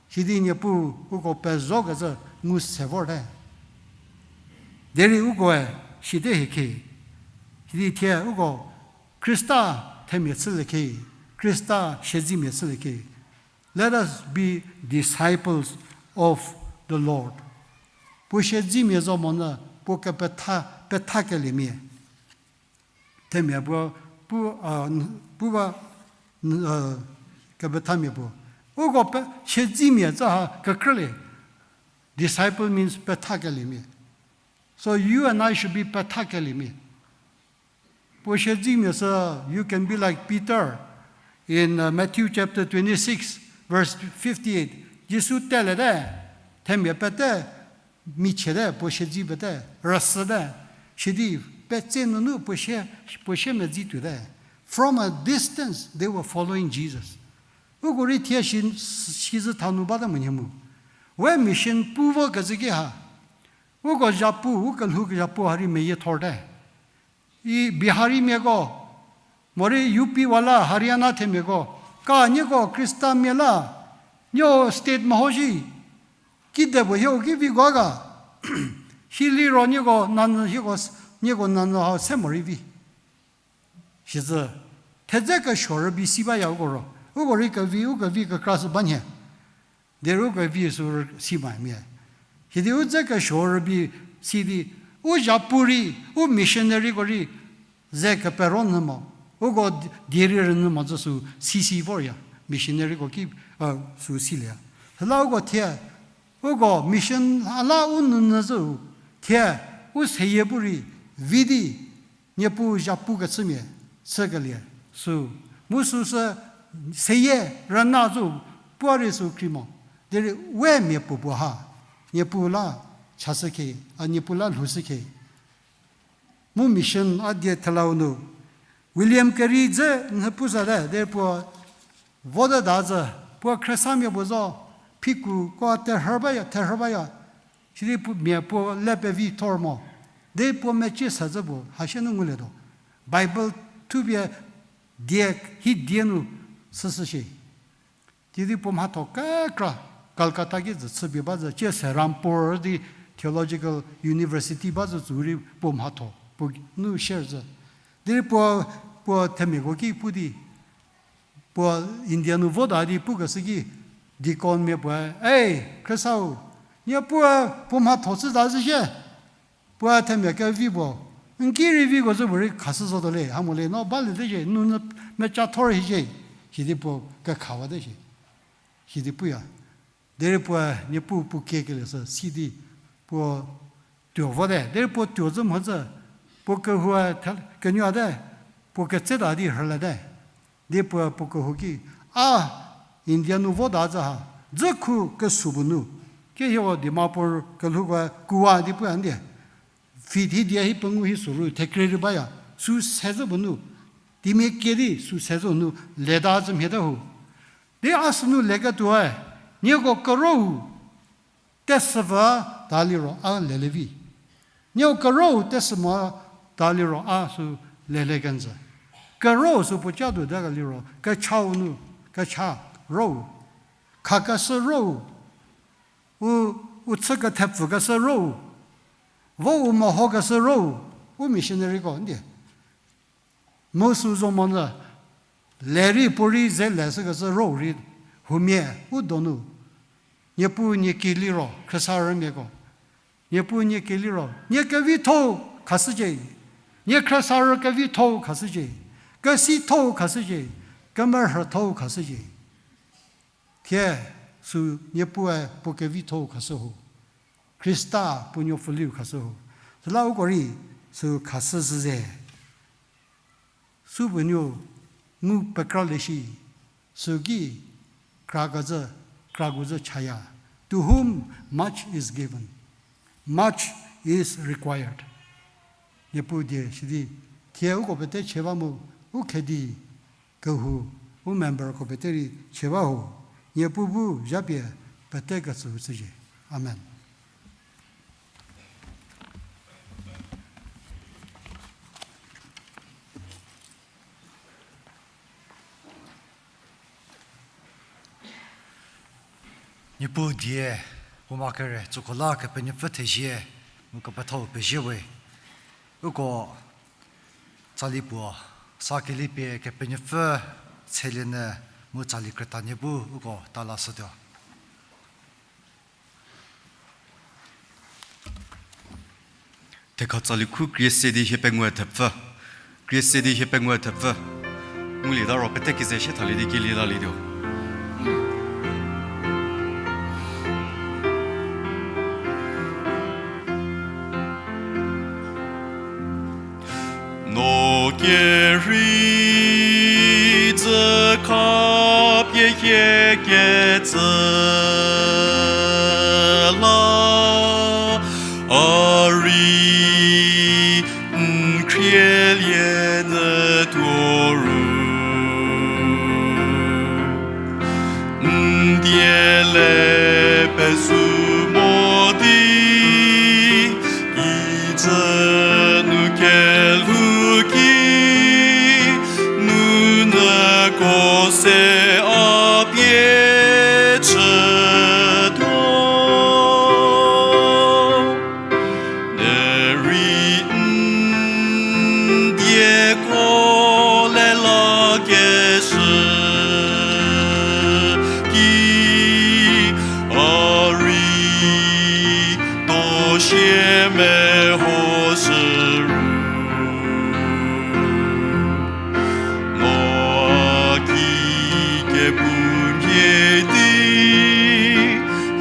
sidi Niepuu uko pezhokecü ngu se vorte. Derei ukoe site hie khe, sidi thie uko Khrista themia chülie khe, Khrista siedzemia chülie khe. Let us be disciples of the Lord. Puo siedzemia zo monyü puo kepetha, pethakeliemia. Themia puo, pu, a, n-, pu ba, n-, a, kepethamia puo. Uko pe, siedzemia tsa ha kekrülie. Disciple means pethakeliemia. So you and I should be pethakeliemia. Puo siedzemia sü, you can be like Peter in, uh, Matthew chapter twenty-six, verse fifty-eight. Jisu telete, themia pete, michiete, puo siedze pete, rüsüte, sidi petse nunu puo sie, puo siemedzi tuote. From a distance, they were following Jesus. Uko rei thie si, sizü thanu bate monhie mu. We mission pu vokecü ki ha. Uko zhapu, u kelhou zhapu ha rei meyiethorte. I Biharimiako, morei U P wala Haryana themiako, ka nieko Khristamia la, nieko state meho shi, kide puo hieko ki vi gua ga, hiliro nieko nanyü hieko s-, nieko nanyü hau se morei vi. Sizü, thedze kesuo rübei si baya uko ro, uko rei kevi, u kevi kekra sü ba nhie. Derei uko vi sü si mamia. Sidi u dze kesuo rübei sidi, u zhapu rei, u missionaryko rei, ze kepero nyü mo. Uko die rei rünyü mo zhü sü si si vorya. Missionaryko ki, sü silieya. Süla uko thie, uko mission la u nyünyü zhü, thie, u seyie bu rei, vi di, Niepuu zhapukechümia chükelie sü, mu süsü seyie rüna zhü puo rei sü kri mo. Derei we mia puo puo ha, Niepuu la chashü khe, a Niepuu la lhoushü khe. Mu mission a die thelau nu, William Carey dze nhü pu sate, derei puo vote da zhü, puo Khristanmia puo zo, phiku ko terhü baya, terhü baya. Sidi puo mia puo le pevi thor mo. Derei puo mecie se zhü puo, hasie nu ngulietuo. Bible thupie die, hi die nu süsü shie. Sidi puo mhatho kekra, Calcutta ki zhü chüpie ba zhü, cie se Rampur di Theological University ba zhü tsü rei puo mhatho, puo nu share zhü. Derei puo, puo themiako ki pu di, puo India nu vota di pukeshü ki, deaconmia puoe, Ei, Khristau, nie puoe puo mhatho chü za zhü shie. Puoe themia kevi puo, n ki rei viko zhü puo rei khashü zotuo le, ha mo le, no baliete shie, n nu mecha thor hi shie, sidi puo kekhawate shie. Sidi puya. Derei puoe Niepuu puo kiekelie sü sidi puo tuo vote. Derei puo tuo zhü mhodzü, puo kehoue kenyuate, puo ketseta di rhülete. Di puo, puo kehou ki, a, India nu vota zhü ha, dzükhu kesuo puo nu, ki hieko Dimapur kelhouko kuwa di puya ndie. Feet hi die hi pengu hi suru, thekre rei baya, sü se zhü puo nu, timia kie di sü se zhü nu, leta zhü mhiete ho. Di a sünu leketuoe, nieko kerou tesüva ta liro a lele vi. Nieko kerou tesü mo ta liro a sü lele kenjü. Kero sü puo ca tuo de ka liro, kechau nu, kecha ro, khakeshü ro, u, u chü kethepfü keshü ro, vo u meho keshü ro, u missionary ko ndie. Mu sü zo monyü, le rei puo rei ze le sü keshü ro rei, humia u donu. Niepuu nie ki liro, khriesarümiako. Niepuu nie ki liro, nie kevitho khashücie. Nie khriesarü kevitho khashücie. Kesitho khashücie. Kemerhütho khashücie. Thie sü Niepuue puo kevitho khashü ho. Khrista puo nuopfüliu khashü ho. Süla uko rei sü khashü zhüze. Supuo nuo ngu pekra le shi, süki krakecü, krakezü chaya. To whom much is given, much is required. Niepuu die sidi, thie uko pete chie ba mu, u khedi kehou, u memberko pete rei chie ba ho, Niepuu bu zhapie pete ketsüu chücie. Amen. Niepuu die, puo ma kere, tsüko la Kepenuopfü thezie, mu kepethau pezie we. Uko tsali puo, sa kelie pie Kepenuopfü tselienyü mu tsali krütanyü bu uko ta lashütuo. Thekha tsali khu krie se di hie pengou thepfü. Krie se di hie pengou thepfü. Ngulieta ro pete keze shie thalie di kelie lalietuo. No kerei dzü khapie hie ketsü la, a rei n khrielie nyü tuo ru. N die le pesü mo di, kijü nu kelhou ki, nunüko se a pie chütuo. Derei n dieko le lakeshü ki, a rei to sie mehoshü ru. No a ki kepumhie di,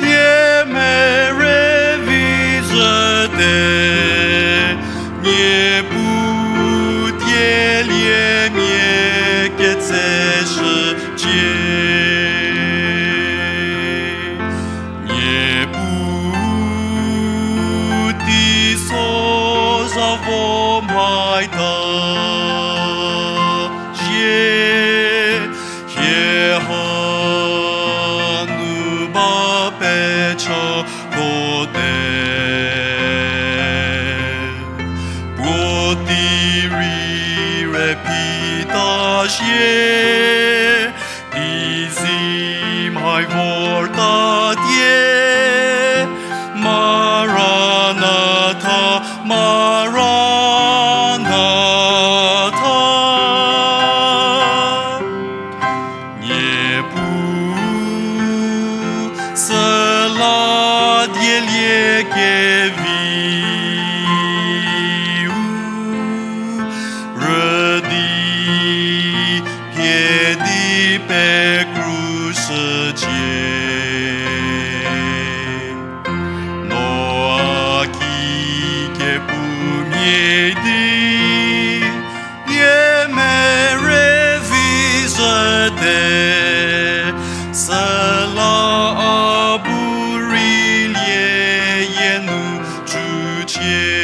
lie mere vi zhüte, Niepuu dielie mia ketseshücie. Niepuu teiso za vo mhaita shie, hie hanu ba pechako te. Puotei rei re phi ta shie, teizie mhai vorta tie, Maranatha, Maranatha. Niepuu süla dielie keviu rüdi pie di pekrushücie. No a ki kepumhie di, lie mere vi zhüte, süla a bu rei lie yie nu chücie.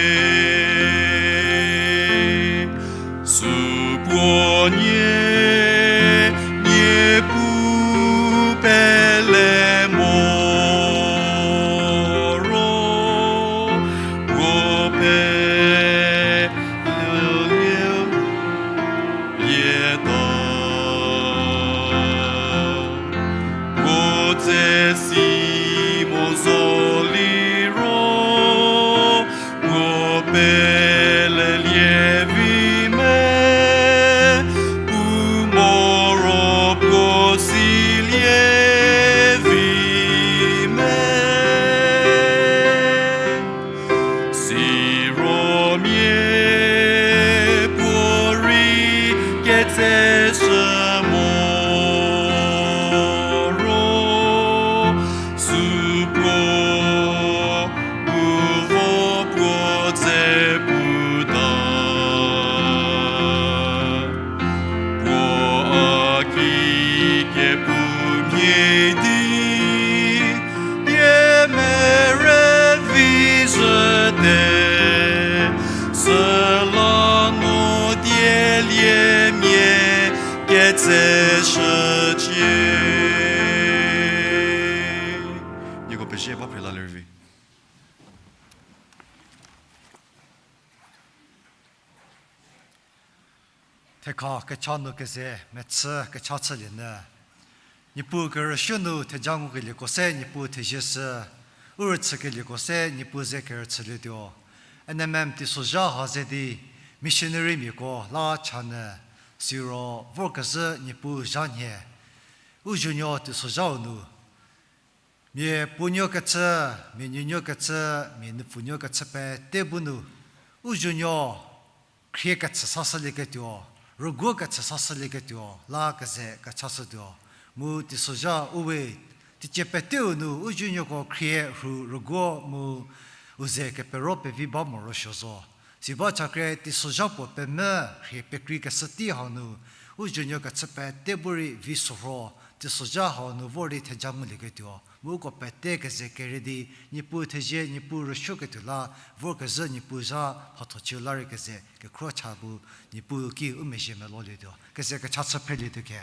Supuo nie, Niepuu pele mo ro, puo pele Puo a ki kepumhie di, kemere vi zhüte, süla no dieliemia ketseshücie. Nieko pezie ba phre la lervi. Thekha kecha nu keze mechü kecha chülie nyü. Niepuu kerüshü nu theja ngukelieko se Niepuu thezie shü, u rüchükelieko se Niepuu ze kerüchülietuo. N M M teisozha ha ze di missionary miako la cha nyü, siro vorkezhü Niepuu zha nhie. U zuonuo teisozhau nu mia puonuo kechü, mia nuonuo kechü, mia nupfunuo kechü pete bu nu u zuonuo khrie kechü sashülieketuo, rüguo kechü sashülieketuo la keze kechashütuo. Mu teisozha u we, teicie peteu nu u zuonuoko khrie rhu rüguo mu u ze kepero pevi ba morosuo zo. Siba chakre teisozha puo pemvü rhie pekreikeshü tei hau nu, u zuonuo kechü pete bu rei vi sorho, teisozha hau nu vor di theja ngulieketuo mu uko pete keze kere di Niepuu thezie, Niepuu rüsuoketuo la vorkezhü Niepuu zha mhatho chü la rei keze kekhro cha bu Niepuu ki u mezhie melolietuo, keze kecha chü phrelietuo khe.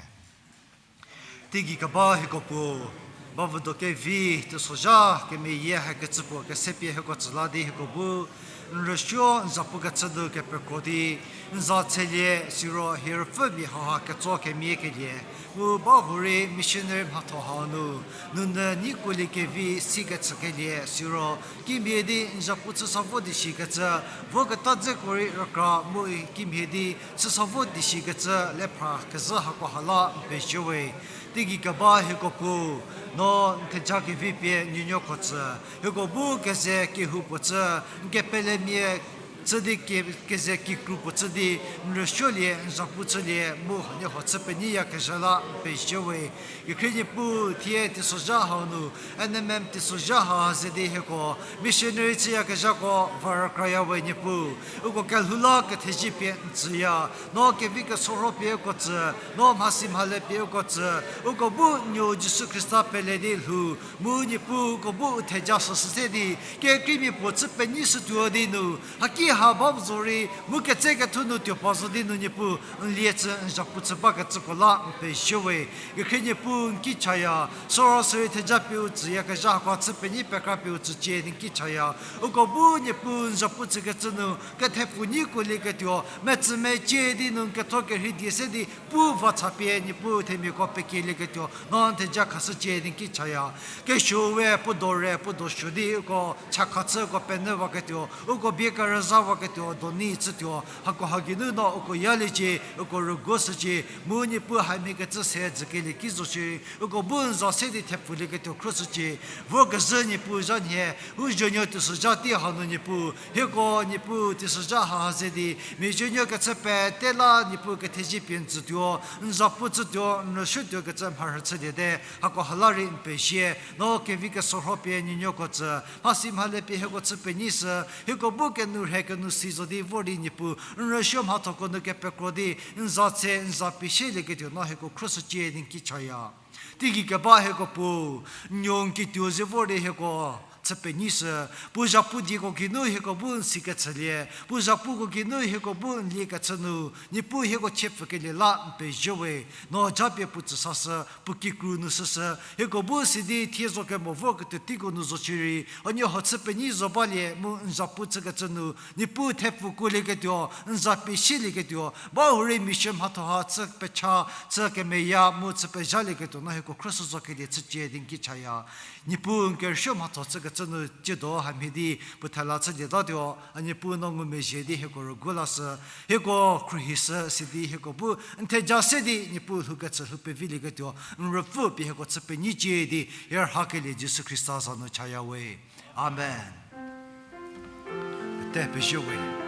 Teigei keba hieko Puo, ba vüdo kevi teisozha kemeyie hakecü puo kesepie hieko tsü la di hieko bu n rüsuo n zapu kechü nu kepekro di n za tselie, siro hie rüpfümia hauha ketso kemie kelie, mu bahurei missionary mhatho hau nu, nunu nyi kuolie kevi si kechükelie, siro kimhie di n zapu chü sa vo di shikecü, voketa dzeko rei rükra mu kimhie di chü sa vo di shikecü le phra kezhü hako ha la n pezie we. Teigei keba hieko Puo, no n theja kevi pie nuonuoko tsü, hieko bu keze kehoupuo chü, n kepelemia chü di ke-, keze kikru puo chü di n rüsuolie, n zapu chülie mu huoniehuo chü penyiyakezha la n pezie we. Kekhrie Niepuu, thie teisozha hau nu, N M M teisozha ha ze di hieko missionary chüyakezhako va rükraya we Niepuu. Uko kelhou la kethezie pie n tsüya, no kevi kesorho pie uko tsü, no mhasi mhale pie uko tsü, uko bu n nuo Jisu Khrista pele di lhou, mu Niepuu uko bu u theja süsü se di, kekreimia puo chü penyi shütuo di nu, haki ha ba zo rei mu ketsekethu nu tuo pa zo di nu Niepuu n lie chü n zapu chü bakecüko la n pezie we. Kekhrie Niepuu n ki chaya, soro sürei theja pie u tsüyakezha hako chü penyi pekra pie u tsücie di n ki chaya. Uko bu Niepuu n zapu chükecü nu kethepfu nyi kuolieketuo, metsümecie di nu n ketho kerhei die se di pu va cha pie Niepuu themiako pekielieketuo, no n theja khashücie di n ki chaya. Kesuo we puo do re puo do suo di uko chakha chü uko penyü vaketuo, uko bie kerüzha vaketuo, doni chütuo, hako ha geinu no uko yaliecie, uko rüguo shücie, mu Niepuu hamhie kecü se dzükelie ki zo shierei, uko bu n za se di thepfulieketuo khro shücie. Vorkezhü Niepuu zha nhie, u zuonuo teisozha tei hanu Niepuu, hieko Niepuu teisozha ha ze di mia zuonuo kechü pete la Niepuu kethezie pie n tsütuo, n zapu chütuo, n rüsuotuo kecü mharhü chüliete, hako ha la rei n pezie, no kevi kesorho pie nuonuoko tsü, mhasi mhale pie hieko chü penyi shü, hieko bu kenourhe kenosi zo di vor di Niepuu n rüsuo mhathoko nu kepekro di n za tse n za pie shielieketuo no hieko khro shücie di n ki chaya. Teigei keba hieko Puo, n nuo n kituo ze vor di hieko chü penyi shü, puo zhapu dieko geinu hieko bu n sikecülie, puo zhapuko geinu hieko bu n liekecü nu, Niepuu hieko chie pfükelie la n pezie we, no japie puo tsü sashü, puo kikru nu shüshü, hieko bu sidi thie zo kemo vorketuo teiko nu zo shierei, unie huo chü penyi zo balie mu n zapu chükecü nu, Niepuu thepfu kuolieketuo, n za pie shielieketuo, bahurei mission mhatho ha chü pecha, chü kemeya mu chü pezhalieketuo no hieko khro shü zokelie chücie di n ki chaya. Niepuu n kerüsuo mhatho chükecü nu tsiedo hamhie di puo thela chülietatuo, a Niepuu no ngumezhie di hieko rüguo lashü, hieko khruohishü sidi hieko bu n theja se di Niepuu lhoukecü lhou pevilieketuo, n ruopfü pie hieko chü penyicie di, hie rhakelie Jisu Khrista za nu chaya we. Amen. Pete pezie we.